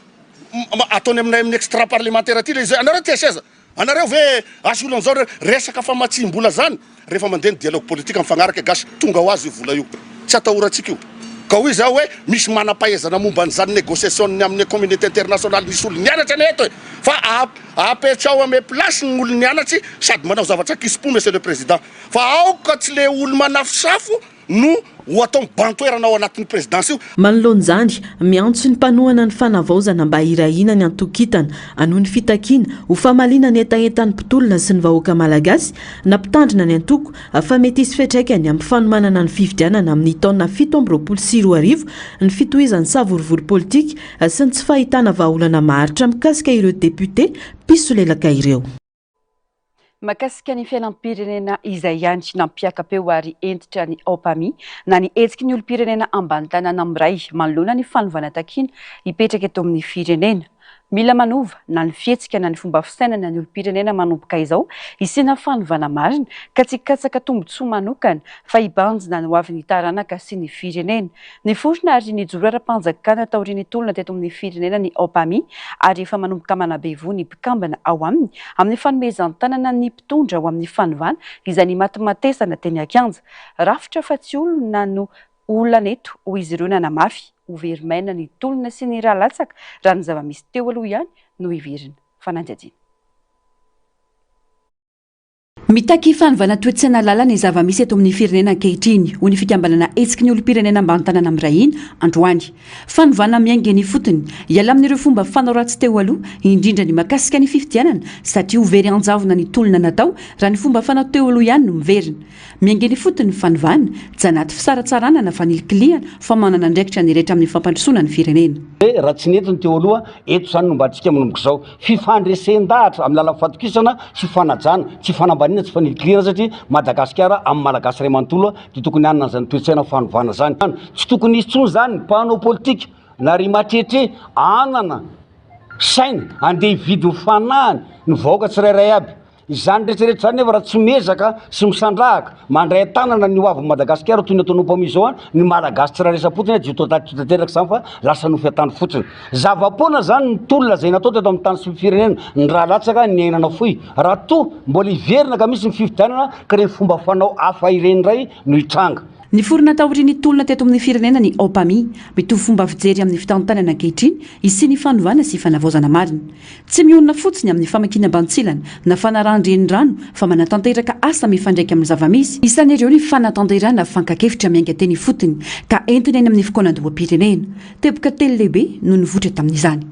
H: ataony aminay amin'ny extra parlementaire aty le izy hoe anareo tia seza! Anareo ve asy olona zao resaka famatsiam-bola zany rehefa mandeha ny dialogue politique mifagnaraka gasy tonga ho azy io vola io tsy atahorantsika io ka hoy zaho hoe misy manam-pahaizana momba an'izany négociation ny amin'ny communauté internationale misy olo nianatra anie eto e fa apetraho ame place ny olo nianatsy sady manao zavatra kisi-po monsieur le président fa aoka tsy le olo manafosafo no ho atao mibahan-toerana ao anatin'io présidence io.
B: Manoloana izany, miantso ny mpanohana ny fanavaozana mba hirahina ny antokitana hanohy ny fitakiana ho famaliana ny hetahetan'ny mpitolona sy ny vahoaka malagasy, nampitandrina ny antoko fa mety hisy fiantraikany amin'ny fanomanana ny fifidianana amin'ny taona 2027 ny fitohizan'ny savorovoro politika sy ny tsy fahitana vahaolana maharitra mikasika ireo depiote mpisolelaka ireo.
C: Mahakasika ny fiainam-pirenena izay ihany nampiaka-peo ary hentitra ny Opami na ny hetsiky ny olom-pirenena ambany tanàna miray manoloana ny fanovana takiana hipetraka eto amin'ny firenena. Mila manova na ny fihetsika na ny fomba fisainana ny olom-pirenena manomboka izao hisiana fanovana marina ka tsy hikatsaka tombontsoa manokana fa hibanjina ny hoavin'ny taranaka sy ny firenena. Niforona ary nijoro ara-panjakana taorian'ny tolona teto amin'ny firenena ny Opami ary efa manomboka manabe voa ny mpikambana ao aminy amin'ny fanomezan-tanana ny mpitondra ho amin'ny fanovana izay nimatimatesana teny an-kianja. Rafitra fa tsy olona no olana eto, hoy izy ireo nanamafy. Ho very maina ny tolona sy ny ra latsaka raha ny zava-misy teo aloha ihany no hiverina. Fanadihadiana.
D: Mitaky fanovana toe-tsaina lalina ny zava-misy eto amin'ny firenena ankehitriny, hoy ny fikambanana Hetsiky ny olom-pirenena ambany tanàna miray hina, androany. Fanovana miainga eny ifotony, hiala amin'ireo fomba fanao ratsy teo aloha, indrindra ny mahakasika ny fifidianana, satria ho very an-javona ny tolona natao raha ny fomba fanao teo aloha ihany no miverina. Miainga eny ifotony ny fanovana, tsy anaty fisaratsarana na fanilikilihana fa manana andraikitra ny rehetra amin'ny fampandrosoana ny firenena.
I: Hoe raha tsy nety ny teo aloha, eto izany no mba antsika manomboka izao. Fifandresen-dahatra amin'ny alalan'ny fatokisana sy fanajana, tsy fanambaniana, tsy fanilikilihana satria Madagasikara amin'ny Malagasy iray manontolo dia tokony hanana an'izany toe-tsaina fanovana izany. Tsy tokony hisy intsony izany ny mpanao politika na ry matretre hanana saina handeha hividy ny fanahiny ny vahoaka tsirairay aby. Izany rehetra rehetra izany nefa raha tsy miezaka sy misandrahaka mandray an-tanana ny ho avin'i Madagasikara toy ny ataon'i Opami izao an, ny Malagasy tsirairay isam-potony dia ho tanteraka izany fa lasa nofy an-tany fotsiny. Zava-poana izany ny tolona izay natao teto amin'ny tany sy ny firenena, ny ra latsaka, ny aina nafoy. Raha toa mbola hiverina ka misy ny fifidianana ka ireny fomba fanao hafa ireny indray no hitranga.
D: Niforona taorian'ny tolona teto amin'ny firenena ny Opami. Mitovy fomba fijery amin'ny fitantanana ankehitriny hisian'ny fanovana sy fanavaozana marina. Tsy mionona fotsiny amin'ny famakiana bantsilana na fanarahan-drenirano fa manatanteraka asa mifandraika amin'ny zava-misy. Isan'ireo ny fanatanterahana fankan-kevitra miainga teny ifotony ka entina eny amin'ny fikaonandoham-pirenena. Teboka telo lehibe no nivoitra tamin'izany.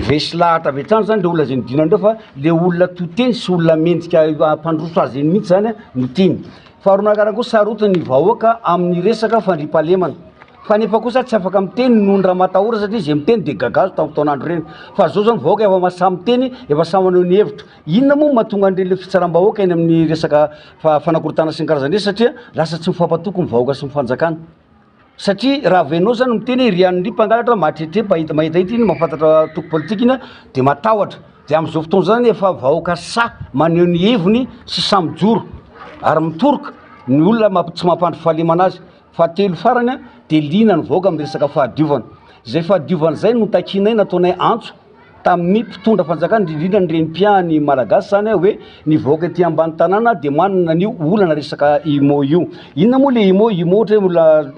I: Resy lahatra avy hatrany zany le olona zay nidinany reo fa le olona to teny sy olona mendrika hampandroso azy eny mihitsy zany no tiany. Faharoa manaraka koa sarotiny ny vahoaka amin'ny resaka fandriampahalemana fa nefa kosa tsy afaka miteny noho ny ramatahora satria zay miteny de gagazo tamin'ny fotoan'andro ireny fa zao zao ny vahoaka efa maha samy miteny efa samy maneho ny hevitra. Inona moa no mahatonga an'ireny le fitsaram-bahoaka eny amin'ny resaka fanakorontanana sy ny karazany ireny satria lasa tsy mifampatoky ny vahoaka sy ny fanjakana. Satria raha vao ianao zany miteny hoe ry an'i ry mpangalatra mahatretre mpahita mahitahita iny mahafantatra antoko politika iny de matahotra de am'zao fotoana zao zany efa vahoaka sahy maneho ny heviny sy sahy mijoro ary mitoroka ny olona mamp- tsy mampandry fahalemana azy. Fahatelo farany a de liana ny vahoaka amin'ny resaka fahadiovana, zay fahadiovana zay no takianay nataonay antso. tamin'ny mpitondra fanjakana, indrindra indrindra ny renim-piahan'ny Malagasy izany hoe ny vahoaka ety ambany tanàna dia manana an'io olana resaka IMO io. Inona moa le IMO? IMO ohatra hoe olona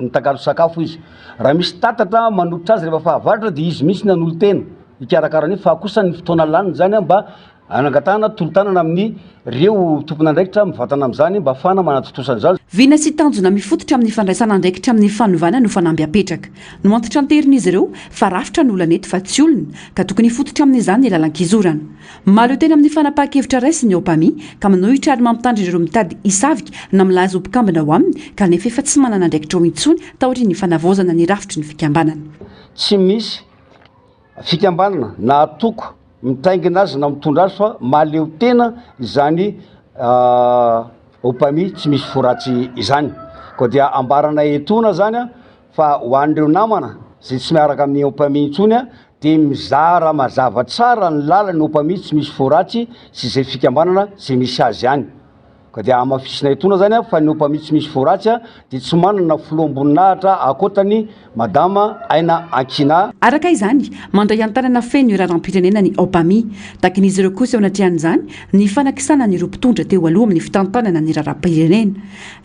I: nitangalo sakafo izy. Raha misy tatatra manolotra azy rehefa fahavaratra dia izy mihitsy no hanolo-tena hikarakara an'io fa kosa ny fotoana laniny izany mba Anangatahana tolo-tanana amin'ny reo tompon'andraikitra mivantana amin'izany mba hafahana manatontosa an'izany.
D: Vina sy tanjona mifototra amin'ny fandraisana andraikitra amin'ny fanovana no fanamby apetraka. Noantitranterin'izy ireo fa rafitra no olana eto fa tsy olona, ka tokony hifototra amin'izany ny lalan-kizorana. Mahaleo tena amin'ny fanapahan-kevitra raisiny ny Opami, ka manohitra ary mampitandrina ireo mitady hisavika na milaza ho mpikambana ao aminy kanefa efa tsy manana andraikitra ao intsony taorian'ny fanavaozana ny rafitry ny fikambanana.
I: Tsy misy Fikambanana na antoko mitaingina azy na mitondra azy fa mahaleo tena izany Opami tsy misy fo ratsy izany. Koa dia ambaranay etoana zany fa ho an'ireo namana izay tsy miaraka amin'ny Opami intsony dia mizara mazava tsara ny lalan'ny Opami tsy misy fo ratsy sy izay fikambanana izay misy azy any. Ka dia hamafisina etoana zany fa ny Opami tsy misy fo ratsy dia tsy manana filoham-boninahitra ankoatran'i Madama Aina Ankina.
D: Araka izany, mandray an-tanana feno ny raharaham-pirenena ny Opami. Takin'izy ireo kosa eo anatrehan'izany ny fanakisana an'ireo mpitondra teo aloha amin'ny fitantanana ny raharaham-pirenena.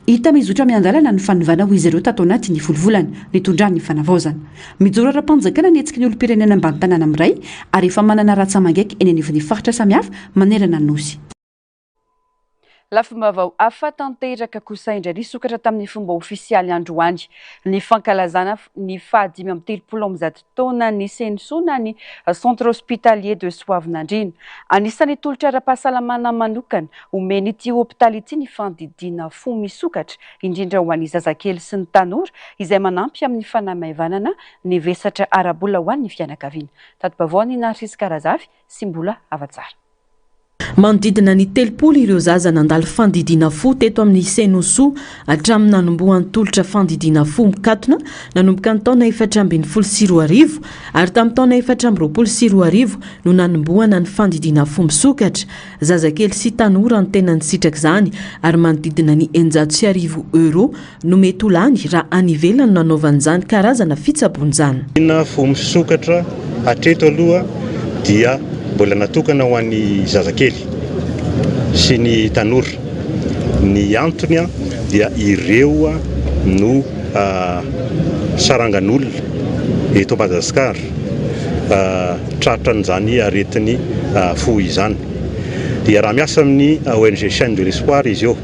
D: Hita mizotra miandalana ny fanovana hoy izy ireo tato anatin'ny folo volana nitondran'ny fanavaozana. Mijoro ara-panjakana ny hetsiky ny olom-pirenena ambany tanàna miray ary efa manana ratsa-mangaiky eny anivon'ny faritra samihafa manerana ny Nosy.
C: Lafim-baovao hafa tanteraka kosa indray nisokatra tamin'ny fomba ofisialy androany ny fankalazana ny faha 135 taona ny Cenhosoa na ny Centre Hospitalier de Soavinandriana. Anisan'ny tolotra ara-pahasalamana manokana omen'ity hopitaly ity ny fandidiana fo misokatra, indrindra ho an'ny zazakely sy ny tanora, izay manampy amin'ny fanamaivanana ny vesatra ara-bola ho an'ny fianakaviana. Tati-baovao an'i Narcisque Razafy sy Mbola Havatsara.
B: Manodidina ny 30 ireo zaza nandalo fandidiana fo teto amin'ny Cenhosoa hatramin'ny nanombohan'ny tolotra fandidiana fo mikatona nanomboka ny taona 2014 ary tamin'ny taona 2024 no nanombohana ny fandidiana fo misokatra. Zazakely sy tanora no tena nisitraka izany ary manodidina ny 1600 euros no mety ho lany raha any ivelany no hanaovana izany karazana fitsaboana izany.
J: Ny fo misokatra hatreto aloha dia mbola natokana ho an'ny zazakely sy ny tanora. Ny antony dia ireo no sarangan'olona eto Madagasikara tratran'izany aretin'ny fo izany. Iaraha-miasa amin'ny ONG Chaîne de l'Espoir izy io.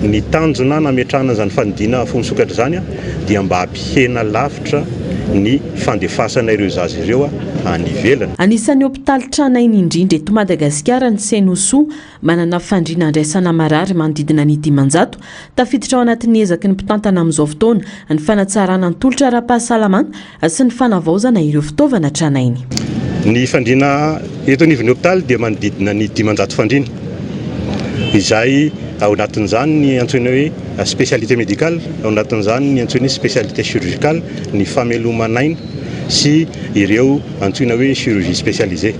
J: Ny tanjona nametrahana izany fandidiana fo misokatra izany dia mba hampihena lavitra ny fandefasana ireo zaza ireo any ivelany.
B: Anisan'ny hopitaly tranainy indrindra eto Madagasikara ny Cenhosoa, manana fandriana andraisana marary manodidina ny 500. Tafiditra ao anatin'ny ezaky ny mpitantana amin'izao fotoana ny fanatsarana ny tolotra ara-pahasalamana sy ny fanavaozana ireo fitaovana tranainy.
J: Ny fandriana eto anivon'ny hopitaly dia manodidina ny 500 fandriana, izay ao anatin'izany ny antsoina hoe spécialité médicale, ao anatin'izany ny antsoina hoe spécialité chirurgicale, ny fameloman'aina sy ireo antsoina hoe chirurgie spécialisée.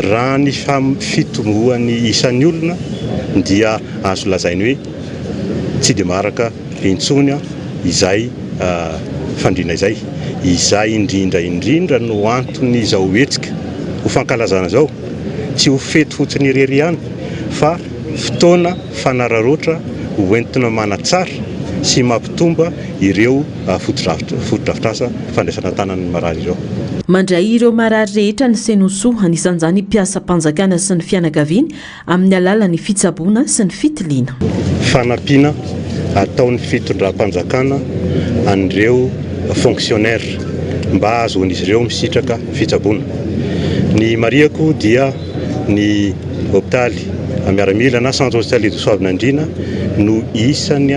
J: Raha ny fitomboan'ny isan'ny olona dia azo lazaina hoe tsy dia maharaka intsony izay fandriana izay. Izay indrindra indrindra no anton'izao hetsika ho fankalazana izao, tsy ho fety fotsiny irery ihany fa fotoana fanararaotra ho entina manatsara sy mampitomba ireo fotodrafitrasa fandraisana an-tanana ny marary ireo.
B: Mandray ireo marary rehetra ny Cenhosoa, anisan'izany mpiasam-panjakana sy ny fianakaviany, amin'ny alalan'ny fitsaboana sy ny fitiliana.
J: Fanampiana ataon'ny fitondram-panjakana an'ireo fonctionnaires mba hahazoan'izy ireo misitraka fitsaboana. Ny marihako dia ny hopitaly miaramila na centre hospitalier de Soavinandriana no isany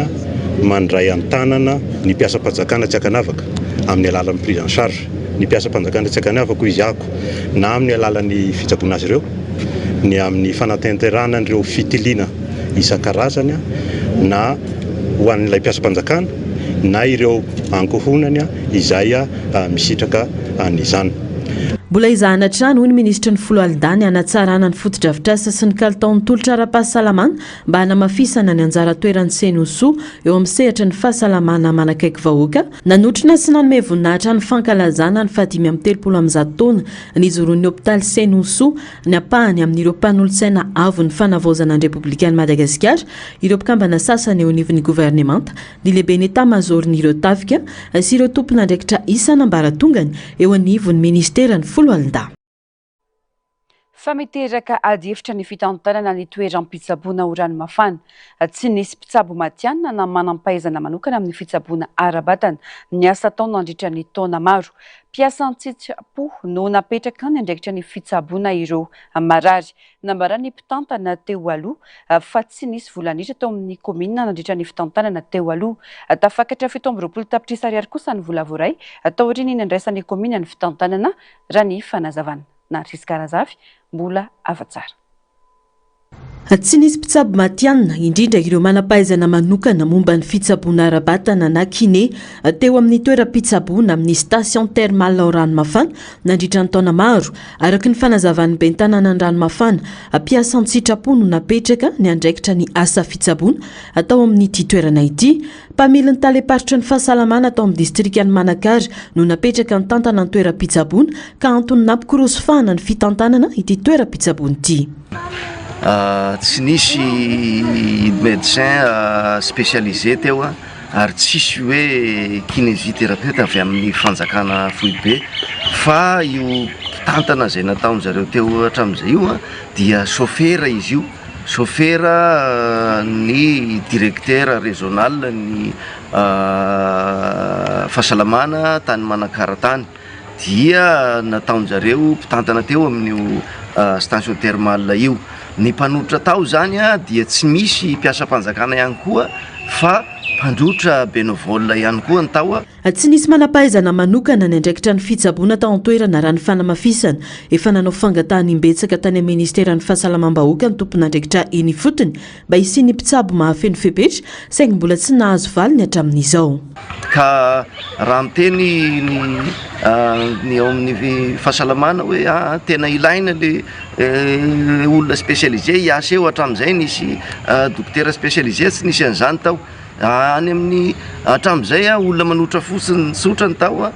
J: mandray an-tanana ny mpiasam-panjakana tsy ankanavaka amin'ny alalan'ny prise en charge ny mpiasam-panjakana tsy ankanavaka hoy izy ako na amin'ny alalan'ny fitsaboana azy ireo ny amin'ny fanatanterahana an'ireo fitiliana isan-karazany na ho an'ilay mpiasam-panjakana na ireo ankohonany izay misitraka an'izany.
B: Mbola ezahana hatrany, hoy ny minisitry ny Foloalindahy, ny hanatsarana ny fotodrafitrasa sy ny kalitaon'ny tolotra ara-pahasalamana mba hanamafisana ny anjara toeran'ny Cenhosoa eo amin'ny sehatry ny fahasalamana manakaiky vahoaka. Nanotrona sy nanome voninahitra ny fankalazana ny faha-135 taona nijoroan'ny hopitaly Cenhosoa ny ampahany amin'ireo mpanolotsaina avon'ny fanavaozana ny Repoblikan'i Madagasikara, ireo mpikambana sasany eo anivon'ny governemanta, ny lehiben'ny etamazaoron'ireo tafika sy ireo tompon'andraikitra isan'ambaratongany eo anivon'ny minisiteran'ny Foloalindahy.
C: Fa miteraka adihevitra ny fitantanana ny toeram-pitsaboana ho ranomafana. Tsy nisy mpitsabo matihanina na manam-pahaizana manokana amin'ny fitsaboana ara-batana niasa tao nandritra ny taona maro. Mpiasa an-tsitrapo no napetraka niandraikitra ny fitsaboana ireo marary. Nambaran'ny mpitantana teo aloha fa tsy nisy vola niditra tao amin'ny kaominina nandritra ny fitantanana teo aloha. Tafakatra 27 tapitrisa ariary kosa ny vola voaray taorian'ny nandraisan'ny kaominina ny fitantanana, raha ny fanazavana. Narcisque Razafy, Mbola afa-tsara.
B: Tsy nisy mpitsabo matihanina, indrindra ireo manam-pahaizana manokana momba ny fitsaboana ara-batana na kiné, teo amin'ny toeram-pitsaboana amin'ny station thermale ao Ranomafana nandritra ny taona maro. Araka ny fanazavan'ny ben'ny tanànan'i Ranomafana, mpiasa an-tsitrapo no napetraka niandraikitra ny asa fitsaboana tao amin'ity toerana ity. Mpamily ny talem-paritry ny fahasalamana tao amin'ny distrikan'i Manakara no napetraka nitantana ny toeram-pitsaboana ka antony nampikorosofahana ny fitantanana ity toeram-pitsaboana ity.
K: Tsy nisy médecin spécialisé teo ary tsisy hoe kinésithérapeute avy amin'ny fanjakana foibe fa io mpitantana izay nataon-jareo teo hatramin'izay io dia chauffeur izy io, chauffeur ny directeur régional ny fahasalamana tany Manakara tany dia nataon-jareo mpitantana teo amin'io station thermale io. Ny mpanolotra tao izany dia tsy misy mpiasam-panjakana ihany koa fa mpandrotra bénévole ihany koa ny tao.
B: Tsy nisy manam-pahaizana manokana niandraikitra ny fitsaboana tao an-toerana raha ny fanamafisana. Efa nanao fangatahana imbetsaka tany amin'ny ministeran'ny fahasalamam-bahoaka ny tompon'andraikitra eny ifotony mba hisian'ny mpitsabo mahafeno fepetra saingy mbola tsy nahazo valiny hatramin'izao.
K: Ka raha miteny ny ny ao amin'ny fahasalamana hoe aa tena ilaina le olona spécialisé hiasa eo, hatramin'izay nisy dokotera spécialisé tsy nisy an'izany tao, any amin'ny hatramin'izay olona manotra fotsiny tsotra ny tao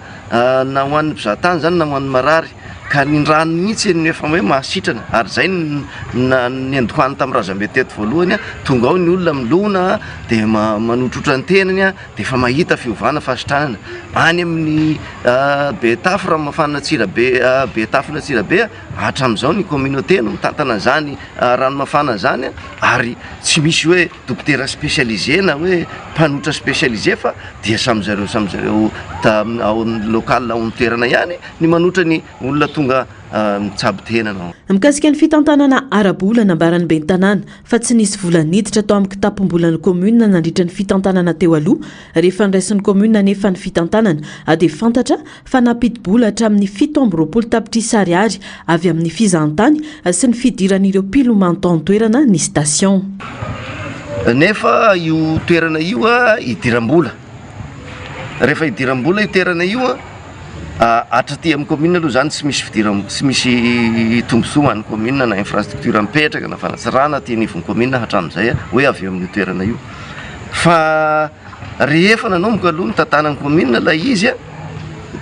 K: na ho an'ny mpizahatany zany na ho an'ny marary. Ka ny rano mihitsy no efa hoe mahasitrana ary izay no niandohany tamin'ny razambe teto voalohany, tonga ao ny olona milona dia manotrotra ny tenany dia efa mahita fiovana fahasitranana. Any amin'ny Betafo Ranomafana Antsirabe, Betafo Antsirabe hatramin'izao ny communauté no mitantana an'izany ranomafana izany ary tsy misy hoe dokotera spécialisé na hoe mpanotra spécialisé fa dia samy zareo samy zareo ao amin'ny local ao amin'ny toerana ihany Ny manotra ny olona tonga mitsabo tena no.
B: Mikasika ny fitantanana ara-bola, nambaran'ny ben'ny tanàna fa tsy nisy vola niditra tao amin'ny kitapom-bolan'ny kaominina nandritra ny fitantanana teo aloha. Rehefa noraisin'ny kaominina anefa ny fitantanana dia fantatra fa nampidi-bola hatramin'ny 27 tapitrisa ariary avy amin'ny fizahantany sy ny fidiran'ireo mpilomano tao an-toerana ny station.
K: Nefa io toerana io idiram-bola. Rehefa idiram-bola io toerana io, Hatraty amin'ny commune aloha zany tsy misy fidiram tsy misy tombontsoa ho an'ny commune na infrastructure mipetraka na fanatsarana aty anivon'ny commune hatramin'izay hoe avy eo amin'io toerana io fa rehefa nanomboka aloha ny tantanan'ny commune ilay izy a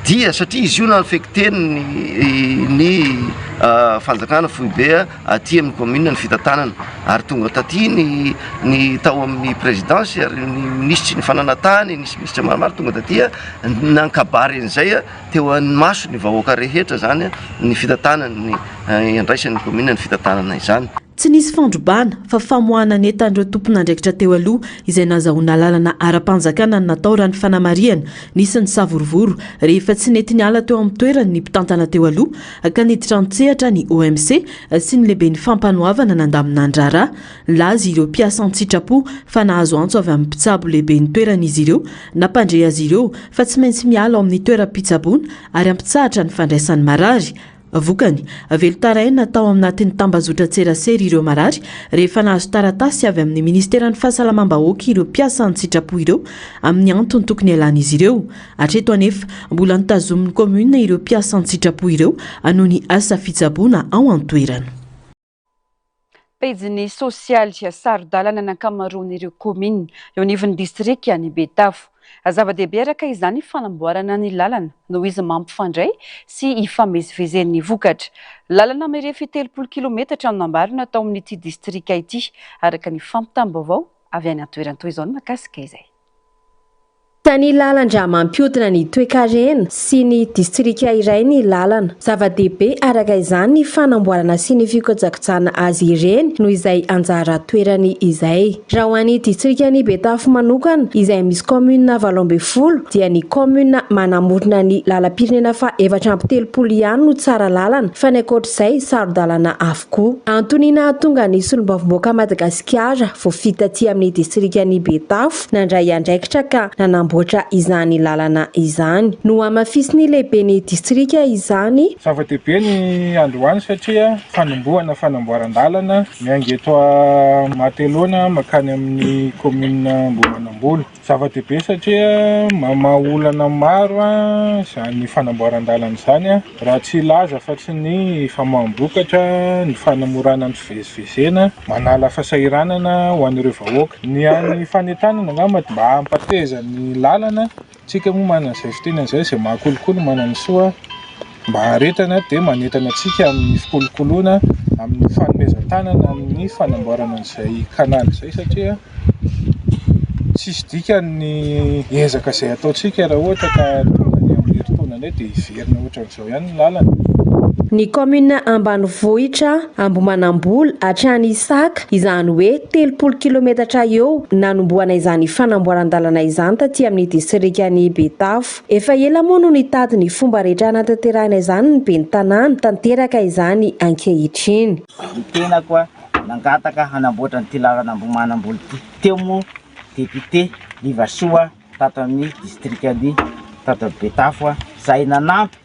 K: dia satria izy io no affecté-n'ny ny fanjakana foibe aty amin'ny commune ny fitantanana ary tonga taty ny ny tao amin'ny présidence ary ny minisitry ny fananantany nisy minisitra maromaro tonga taty nankabary an'izay teo an'ny ny vahoaka rehetra zany ny fitantanana ny iandraisan'ny commune ny fitantanana izany.
B: Tsy nisy fandrobana fa famoahana ny entan'ireo tompon'andraikitra teo aloha izay nazahoana alalana ara-panjakana no natao raha ny fanamarihana. Nisy ny savorovoro rehefa tsy nety niala teo amin'ny toerany ny mpitantana teo aloha ka niditra an-tsehatra ny OMC sy ny lehiben'ny fampanoavana nandamina ny raharaha. Nilaza ireo mpiasa an-tsitrapo fa nahazo antso avy amin'ny mpitsabo lehiben'ny toerana izy ireo nampandre azy ireo fa tsy maintsy miala ao amin'ny toeram-pitsaboana ary hampitsahatra ny fandraisany marary. Vokany, velon-taraina tao aminatin'ny tambazotran-tserasera ireo marary rehefa nahazo taratasy avy amin'ny ministeran'ny fahasalamam-bahoaka ireo mpiasa an-tsitrapo ireo amin'ny antony tokony hialan'izy ireo. Hatreto anefa, mbola notazomin'ny kaominina ireo mpiasa an-tsitrapo ireo noho ny asa fitsaboana ao an-toerana.
C: Pejin'ny sosialy, saro-dalana ny ankamaroan'ireo kaominina eo anivon'ny distrikan'i Betafo. Zava-dehibe araka izany ny fanamboarana ny lalana noho izy mampifandray sy ifamezivezen'ny vokatra. Lalana mirefy 30 kilometatra no nambarina tao amin'ity distrika ity, araka ny fampitam-baovao avy any an-toerana. Toy izao ny mahakasika izay.
L: Ny lalan-drà mampihodina ny toekarena sy ny distrika iray ny lalana. Zava-dehibe araka izany ny fanamboarana sy ny fikojakojana azy ireny noho izay anjara toerany izay. Raha ho an'ny distrikan'i Betafo manokana izay misy kaominina 18 dia ny kaominina manamorona ny lalam-pirenena faha 34 ihany no tsara lalana fa ny ankoatr'izay saro-dalana avokoa. Antony nahatonga ny solombavambahoaka Madagasikara voafidy taty amin'ny distrikan'i Betafo nandray andraikitra ka nanamboatra izany lalana izany. Nohamafisin'ny lehiben'ny distrika izany.
M: Zava-dehibe ny androany satria fanombohana fanamboaran-dalana miainga eto Matelona mankany amin'ny kaominina Ambohimanambola. Zava-dehibe satria mamaha olana maro izany fanamboaran-dalana izany raha tsy hilaza afa-tsy ny famoaham-bokatra, ny fanamorana ny fivezivezena, manala fahasahiranana ho an'ireo vahoaka. Ny an'ny fanentanana angamba mba hampateza ny lalana, tsika moa manana izay fiteny izay, izay mahakolokolo manana ny soa mba haharetana dia manentana antsika amin'ny fikolokoloana, amin'ny fanomezan-tanana, amin'ny fanamboarana an'izay canal izay satria tsisy dikany ny ezaka izay ataontsika raha ohatra ka tonga any amin'ny herintaona indray dia hiverina ohatran'izao ihany ny lalana.
L: Ny kaominina ambanivohitra Ambohimanambola hatrany Isaka, izany hoe 30 kilometatra eo nanombohana izany fanamboaran-dalana izany taty amin'ny distrikan'i Betafo. Efa ela moa no nitady ny fomba rehetra hanatanterahina izany ny ben'ny tanàna, tanteraka izany ankehitriny.
N: Ny tenako nangataka hanamboatra an'ity lalana Ambohimanambola ity. Teo moa député Livasoa tato amin'ny distrikan'i tato Betafo izay nanampy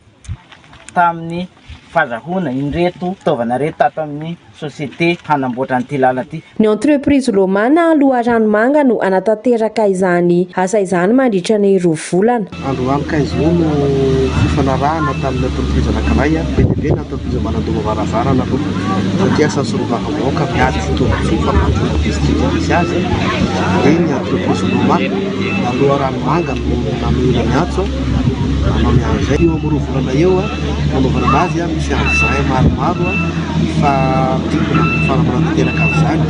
N: tamin'ny fazahoana ireto fitaovana ireto tato amin'ny société hanamboatra an'ity lalana ity.
L: Ny entreprise Lomana Loharanomanga no hanatanteraka izany asa izany mandritra ny roa volana.
O: Androany quinze août no fifanarahana tamin'ny entreprise anankiray, be dia be ny entreprise manandova varavarana aloha satria asa solombavambahoaka miady tombontsoa fampandrosoana distrika misy azy dia ny entreprise Lomana Loharanomanga no nanohina ny antso nanao ny an'izay. Eo amin'ny roa volana eo fanaovana anazy misy engin maromaro mifandrimbona amin'ny fanatanteraka an'izany.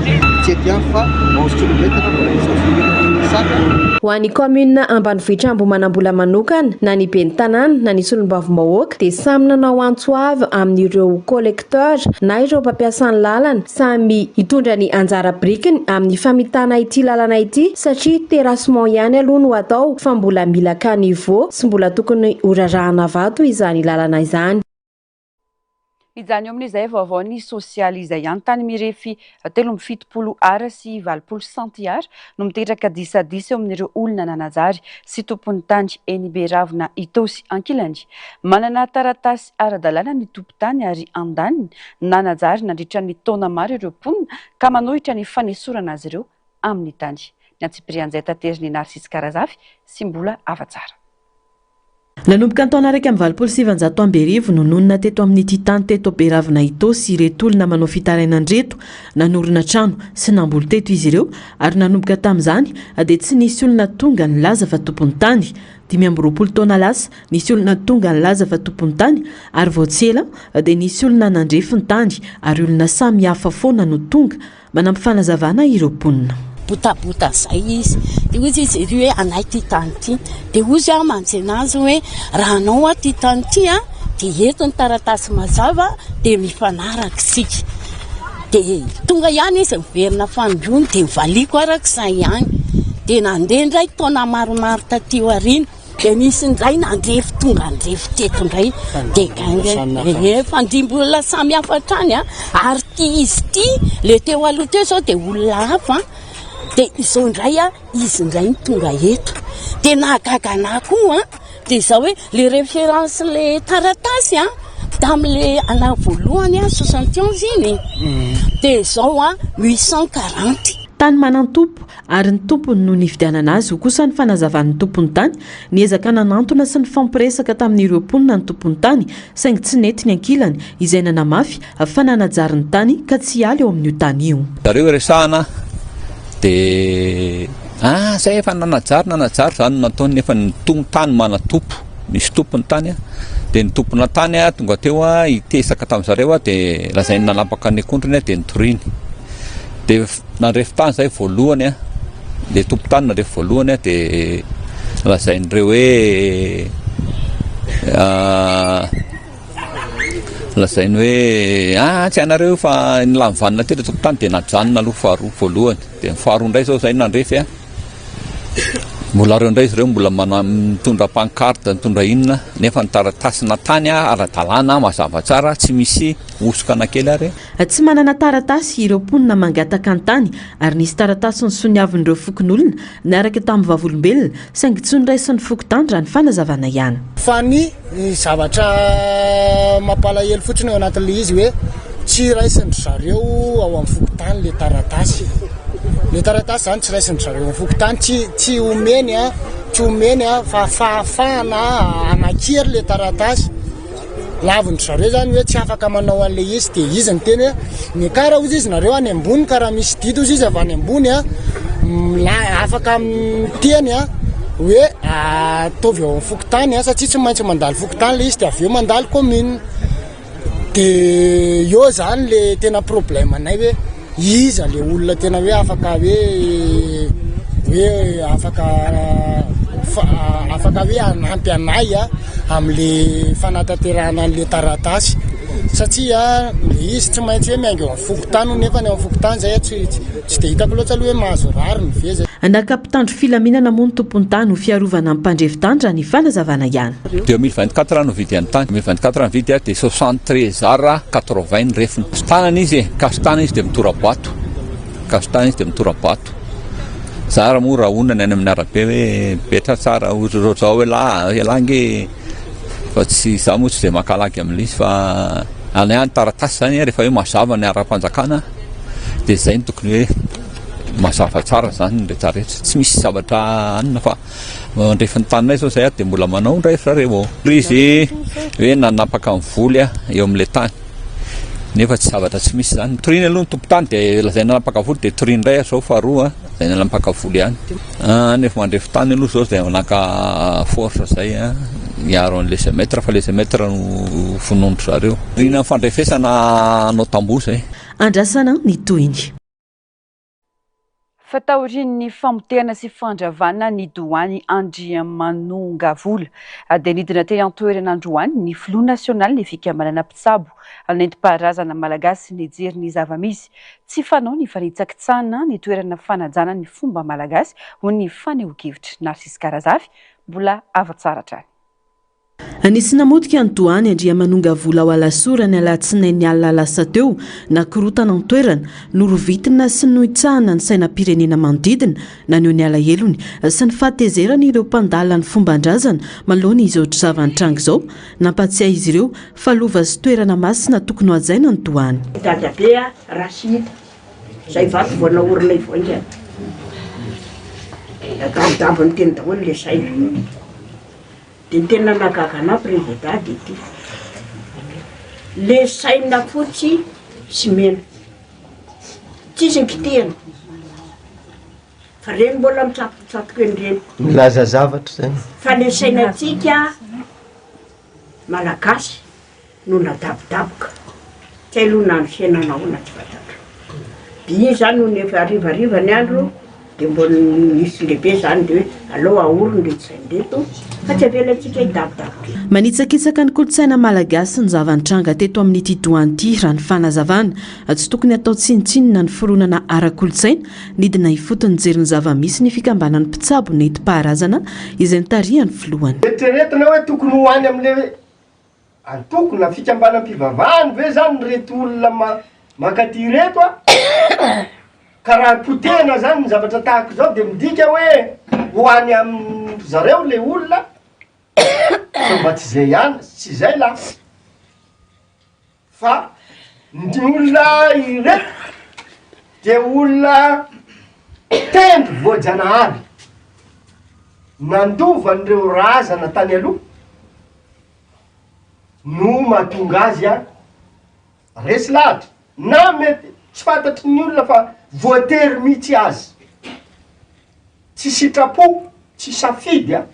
O: Tsy eto ihany fa 11 kilomètre no misy Isaka.
L: Ho an'ny kaominina ambanivohitra Ambohimanambola manokana, na ny ben'ny tanàna na ny solombavambahoaka dia samy nanao antso avo amin'ireo collecteur na ireo mpampiasa ny lalana samy hitondra ny anjara birikiny amin'ny famitana ity lalana ity satria terrassement ihany aloha no atao fa mbola mila caniveau sy mbola tokony horarahana vato izany lalana izany.
C: Mijanona eo amin'izay vaovao ny sosialy izay ihany. Tany mirefy 73 ara sy 80 centiara no miteraka disadisa eo amin'ireo olona nanajary sy tompon'ny tany eny Beravina Itaosy. Ankilany, manana taratasy ara-dalàna ny tompon-tany ary andaniny nanajary nandritra ny taona maro ireo mponina ka manohitra ny fanesorana azy ireo amin'ny tany. Ny antsipirian'izay taterin'i Narcisse Karazafy sy Mbola Havatsara.
B: Nanomboka ny taona 1981 no nonina teto amin'ity tany teto Beravina Itaosy ireto olona manao fitarainana ireto. Nanorina trano sy namboly teto izy ireo ary nanomboka tamin'izany dia tsy nisy olona tonga nilaza fa tompon'ny tany. 25 taona lasa, nisy olona tonga nilaza fa tompon'ny tany ary vao tsy ela dia nisy olona nandrefy ny tany ary olona samy hafa foana no tonga Manampy fanazavana ireo mponina.
P: Botabota zay izy. Dia hoy izy ery hoe anay ity tany ity. Dia hoy aho mantsena azy hoe raha anao aho ity tany ity an, dia eto ny taratasy mazava dia mifanaraka isika. Dia tonga ihany izy niverina fanindroany dia nivaliako araka izay ihany. Dia nandeha indray taona maromaro taty aoriana. Dia nisy indray nandrefy tonga nandrefy teto indray dia gaga eh fandimby olona samy hafa hatrany a ary ity izy ity le teo aloha teo izao dia olona hafa dia izao indray a izy indray no tonga eto dia nahagaga anah koa a dia izao hoe le référence le taratasy a. Tamin'le ana voalohany a 71 iny dia izao a 840.
B: Tany manan-tompo ary ny tompony no nividianana azy, hoy kosa ny fanazavan'ny tompon'ny tany. Niezaka nanantona sy nifampiresaka tamin'ireo mponina ny tompon'ny tany, saingy tsy nety ny ankilany, izay nanamafy fa nanajary ny tany ka tsy hiala eo amin'io tany io.
Q: Zareo resahana de ah zay efa nanajary nanajary zany no nataony nefa ny tany manan-tompo. Misy tompony tany dia ny tompona tany tonga teo hitesaka tamin'ny zareo dia lazainy nanapaka ny akondrony dia nitoriany. Dia nandrefy tany izay voalohany ilay tompon-tany nandrefy voalohany dia lazain'ireo hoe lazainy hoe ah tsy anareo fa ny lany vanona teo ilay tompon-tany dia najanona aloha faharoa voalohany dia ny faharoa indray izao izay nandrefy Mbola ireo indray izy ireo mbola mana- mitondra pancarte, mitondra inona, nefa ny taratasy-na tany ara-dalàna mazava tsara, tsy misy hosoka na kely ary.
B: Tsy manana taratasy ireo mponina mangataka ny tany ary nisy taratasy nosoniavin'ireo fokonolona niaraka tamin'ny vavolombelona saingy tsy noraisin'ny fokontany raha ny fanazavana ihany.
R: Fa ny zavatra mampalahelo fotsiny ao anatin'ilay izy hoe tsy raisin-dry zareo ao amin'ny fokontany ilay taratasy. Ilay taratasy izany tsy raisin-dry zareo ao amin'ny fokontany, tsy tsy omeny an, tsy omeny an fa fahafahana hanakiry ilay taratasy. Lavin-dry zareo izany hoe tsy afaka manao an'ilay izy dia izy niteny hoe miakara hozy izy nareo any ambony ka raha misy didy hozy izy avy any ambony an, mila- afaka miteny an hoe ataovy ao amin'ny fokontany an satria tsy maintsy mandalo fokontany ilay izy dia avy eo mandalo commune. De eo zany le tena problème anay hoe iza le olona tena hoe afaka hoe hoe afaka afaka hoe hanampy anay a am'le fanatanterahana an'le taratasy satria le izy tsy maintsy hoe miainga eo amin'ny fokontany hono nefa ny ao amin'ny fokontany zay tsy tsy de hitako loatra aloha hoe mahazo rariny ve zay.
B: Naka mpitandro filaminana moa ny tompon-tany ho fiarovana ny mpandrefy tany raha ny fanazavana ihany.
Q: 2024 no vidy ny tany, 2024 no vidy dia 73 ar 80 ny refiny. Tanana izy e, kaso-tanana izy dia mitora-bato, kaso-tanana izy dia mitora-bato. Zara moa raha onona ny any amin'ny arabe hoe mipetraha tsara ohatrohatr'izao elah, elah ange fa tsy izaho moa tsy dia maka lagy amin'ilay izy fa any ihany taratasy izany rehefa hoe mazava ny ara-panjakana dia izay no tokony hoe mazava tsara izany ny rehetrarehetra, tsy misy zavatra anona fa mandrefy ny taninay izao izay dia mbola manao indray ry zareo. Izy hoe nanapaka ny voly eo amin'ilay tany nefa tsy zavatra tsy misy izany. Toriana aloha ny tompon-tany dia lazaina nanapaka voly dia toriana indray izao faharoa lazaina nanapaka voly ihany. Nefa mandrefy tany aloha izao dia naka force izay hiaro an'ilay semètre fa ilay semètre no vonoin-dry zareo. Toriana ny fandrefesana hanao tamboho izay.
B: Andrasana ny tohiny.
C: Fa taorian'ny famotehana sy fandravana ny doany Andriamanongavola dia nidina teny an-toerana androany ny filoha nasionalin'ny fikambanana mpitsabo nentim-paharazana malagasy nijery ny zava-misy. Tsy fanao ny fanitsakitsahana ny toerana fanajana ny fomba malagasy hoy ny fanehoan-kevitr'i Narcisse Karazafy mbola hava-tsara hatrany.
B: Nisy namotika ny doany Andriamanongavola ao Alasora ny alatsinainy alina lasa teo, nakorotana an-toerana, norovitina sy nohitsahana ny sainam-pirenena manodidina, naneho ny alahelony sy ny fahatezerany ireo mpandala ny fomban-drazana manoloana izao zava-nitranga izao, nampatsiahy izy ireo fa lova sy toerana masina tokony ho hajaina ny doany.
S: Dadabe a, raha sy hita izay vato vao naorinay vao haingana. Nadabodabony teny daholo ilay saina. Dia ny tena nahagaga anah Prezida dia ity, le saina fotsy sy mena, tsisy ny kitihana, fa reny mbola mitsatotsatoka eny reny.
T: Milaza zavatra zany.
S: Fa le sainantsika Malagasy no nadabodaboka, tsy hay aloha na ny fiainana ahoana tsy fantatro. Dia iny zany nony efa harivariva ny andro dia mbola nisy lehibe zany dia hoe aleo ahorona ireto saina ireto fa tsy avelantsika hidabodaboka eto.
B: Manitsakitsaka ny kolontsaina malagasy ny zava-nitranga teto amin'ity doany ity raha ny fanazavana. Tsy tokony hatao tsinontsinona ny fironana ara-kolontsaina. Nidina ifotony nijery ny zava-misy ny fikambanan'ny mpitsabo nentim-paharazana izay notarihan'ny filohany.
U: Eritreretina hoe tokony ho any amin'ilay Antoko na fikambanam-pivavahana ve zany ireto olona mankaty ireto a? Ka raha potehina zany ny zavatra tahaka izao de midika hoe ho any amin-dry zareo le olona, sao mba tsy zay ihany, tsy zay lasa. Fa ny olona ireto dia olona tendry voajanahary, nandova an'ireo razana tany aloha no mahatonga azy resy lahatra, na mety tsy fantatry ny olona fa voatery mihitsy azy, tsy sitrapo, tsy safidy an.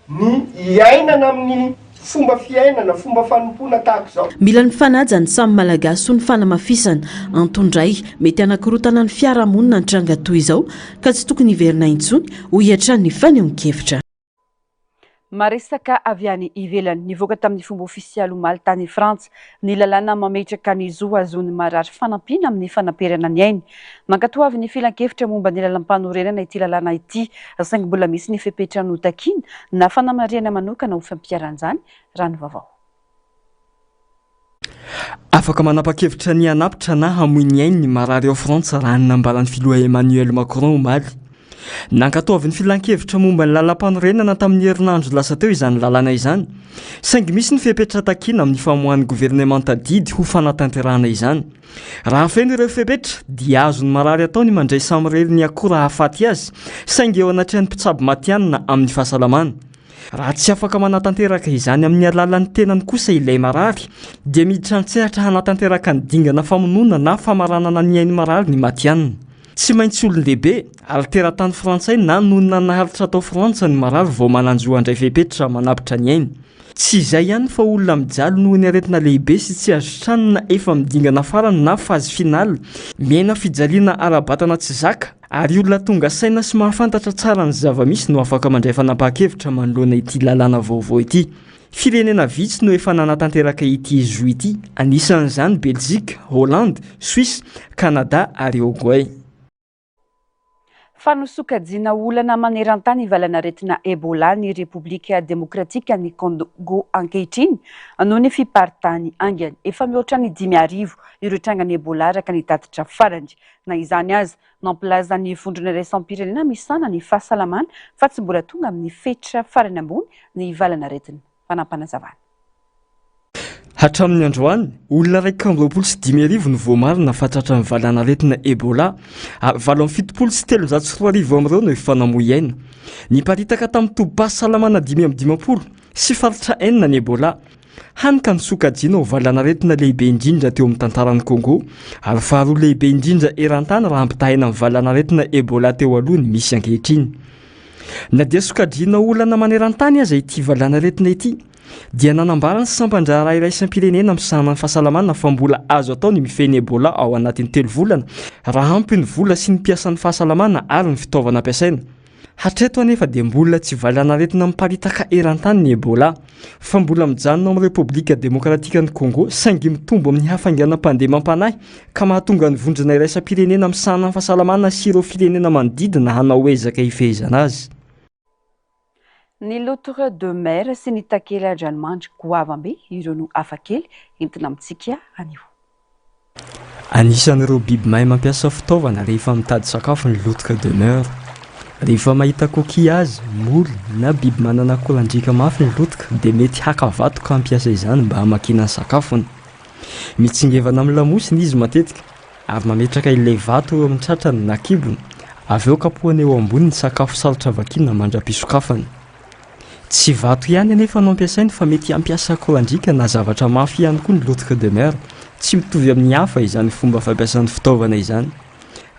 U: Ny iainana amin'ny fomba fiainana, fomba fanompoana tahaka izao.
B: Mila mifanaja ny samy Malagasy hoy ny fanamafisana. Antony iray mety hanakorontana ny fiarahamonina ny tranga toy izao ka tsy tokony hiverina intsony, hoy hatrany ny fanehoan-kevitra.
C: Maresaka avy any ivelany, nivoaka tamin'ny fomba ofisialy omaly tany Frantsa ny lalàna mametraka ny zo hahazoan'ny marary fanampiana amin'ny fanaperana ny ainy. Nankatoavin'ny Filankevitra momba ny Lalàmpanorenana ity lalàna ity, saingy mbola misy ny fepetra notakiana na fanamarihana manokana ho fampiharana izany, raha ny vaovao.
T: Afaka manapa-kevitra ny hanapitra na hamoy ny ainy ny marary ao Frantsa raha ny nambaran'ny filoha Emmanuel Macron omaly. Nankatoavin'ny Filankevitra momba ny Lalàmpanorenana tamin'ny herinandro lasa teo izany lalàna izany, saingy misy ny fepetra takiana amin'ny famoahan'ny governemanta didy ho fanatanterahana izany. Raha feno ireo fepetra, dia azon'ny marary atao ny mandray samirery ny akora hahafaty azy, saingy eo anatrehan'ny mpitsabo matihanina amin'ny fahasalamana. Raha tsy afaka manatanteraka izany amin'ny alalan'ny tenany kosa ilay marary, dia miditra an-tsehatra hanatanteraka ny dingana famonoana na famaranana ny ain'ny marary ny matihanina. Tsy maintsy olon-dehibe, ary teratany frantsay na nonina naharitra tao Frantsa ny marary vao manan-jo handray fepetra manapitra ny ainy. Tsy izay ihany fa olona mijaly noho ny aretina lehibe sy tsy azo sitranina efa amin'ny dingana farany na phase finale, miaina fijaliana ara-batana tsy zaka, ary olona tonga saina sy mahafantatra tsara ny zava-misy no afaka mandray fanapahan-kevitra manoloana ity lalàna vaovao ity. Firenena vitsy no efa nanatanteraka ity zo ity, anisan'izany Belzika, Hollande, Suisse, Canada ary Ogoay.
C: Fa nosokajiana ho olana maneran-tany valanaretina Ebola ny Repoblika Demokratikan'i Congo ankehitriny noho ny fiparitahany haingana. Efa mihoatra ny 5000 ireo trangan'ny Ebola araka ny tatitra farany. Na izany aza, nampilaza ny Vondrona Iraisam-pirenena misahana ny fahasalamana fa tsy mbola tonga amin'ny fetra farany ambony ny valanaretina. Fanaampanazavana.
T: Hatramin'ny androany, olona 55 no voamarina fa tratran'ny valanaretina Ebola ary 2378 amin'ireo no efa namoy aina. Niparitaka tamin'ny tobim-pahasalamana 55 sy faritra enina ny Ebola, hany ka nosokajiana ho valanaretina lehibe indrindra teo amin'ny tantaran'i Congo ary faharoa lehibe indrindra eran-tany raha ampitahaina amin'ny valanaretina Ebola teo aloha ny misy ankehitriny. Na dia sokajiana ho olana maneran-tany aza ity valanaretina ity, dia nanambara ny sampan-draharaha iraisam-pirenena misahana ny fahasalamana fa mbola azo atao ny mifehy ny Ebola ao anatin'ny telo volana raha ampy ny vola sy ny mpiasan'ny fahasalamana ary ny fitaovana ampiasaina. Hatreto anefa dia mbola tsy valanaretina miparitaka eran-tany ny Ebola fa mbola mijanona ao amin'ny Repoblika Demokratikan'i Congo saingy mitombo amin'ny hafainganam-pandeha mampanahy ka mahatonga ny vondrona iraisam-pirenena misahana ny fahasalamana sy ireo firenena manodidina hanao ezaka hifehezana azy.
C: Ny loutre de mer sy ny takela-dranomandry goavam-be, ireo no hafakely entina amintsika anio.
T: Anisan'ireo biby mahay mampiasa fitaovana rehefa mitady sakafo ny loutre de mer. Rehefa mahita coquillage, moule, na biby manana akorandriaka mafy ny loutre dia mety haka vato ka hampiasa izany mba hamakiana ny sakafony. Mitsingevana amin'ny lamosiny izy matetika ary mametraka ilay vato eo amin'ny tratrany na kibony, avy eo kapohany eo ambony ny sakafo sarotra vakiana mandra-pisokafany. Tsy vato ihany anefa no ampiasainy fa mety hampiasa akorandriaka na zavatra mafy ihany koa ny loutre de mer. Tsy mitovy amin'ny hafa izany fomba fampiasany fitaovana izany.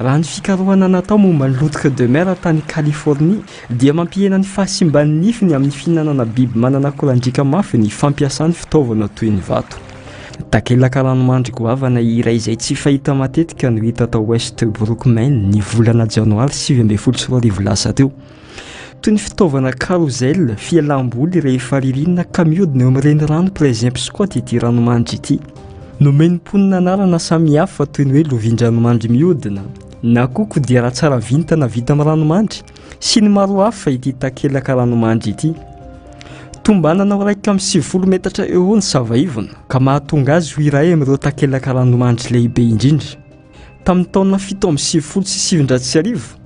T: Raha ny fikarohana natao momba ny loutre de mer tany Californie dia mampihena ny fahasimban'ny nifiny amin'ny fihinanana biby manana akorandriaka mafy ny fampiasany fitaovana toy ny vato. Takelaka ranomandry goavana iray izay tsy fahita matetika no hita tao West Brook, Maine ny volana janoary 2019 lasa teo. Toy ny fitaovana carrousel, fialam-boly rehefa ririnina ka mihodina eo amin'ny renirano Present-Scott ity ranomandry ity. Nomen'ny mponina anarana samihafa toy ny hoe lovian-dranomandry mihodina, na koa kodiara tsara vintana vita amin'ny ranomandry, sy ny maro hafa ity takelaka ranomandry ity. Tombanana ho 91 metatra eo ho ny savaivona, ka mahatonga azy ho iray amin'ireo takelaka ranomandry lehibe indrindra. Tamin'ny taona 1997,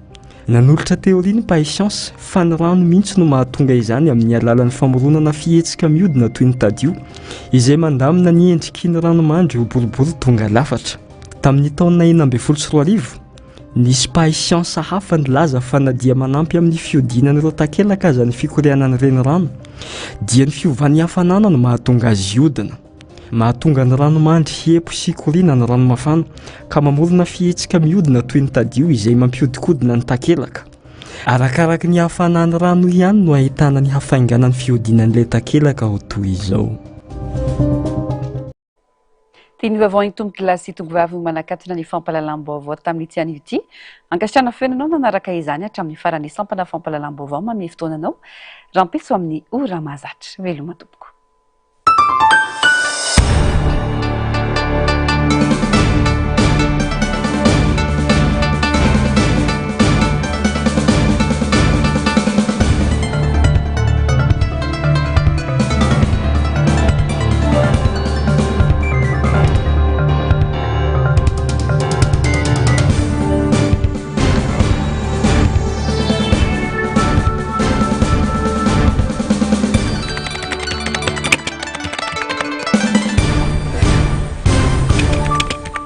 T: Nanolotra teoria ny mpahay siansa fa ny rano mihitsy no mahatonga izany amin'ny alalan'ny famoronana fihetsika mihodina toy ny tadio, izay mandamina ny endriky ny ranomandry ho boribory tonga lafatra. Tamin'ny taona 2016, nisy mpahay siansa hafa nilaza fa na dia manampy amin'ny fihodinan'ireo takelaka aza ny fikorianan'ny renirano, dia ny fiovan'ny hafanana no mahatonga azy hihodina. Mahatonga ny ranomandry hiepo sy hikoriana ny rano mafana, ka mamorona fihetsika mihodina toy ny tadio izay mampihodinkodina ny takelaka. Arakaraky ny hafanan'ny rano ihany no ahitana ny hafainganan'ny fihodinan'ilay takelaka ho toy izao.
C: Tian'ny vaovao iny tompokolahy sy tongovavy no manakatona ny fampahalalam-baovao tamin'ity anio ity. Ankasitrahana feno anao nanaraka izany hatramin'ny farany sampana fampahalalam-baovao manome fotoana anao rahampitso amin'ny ora mahazatra. Veloma tompoko.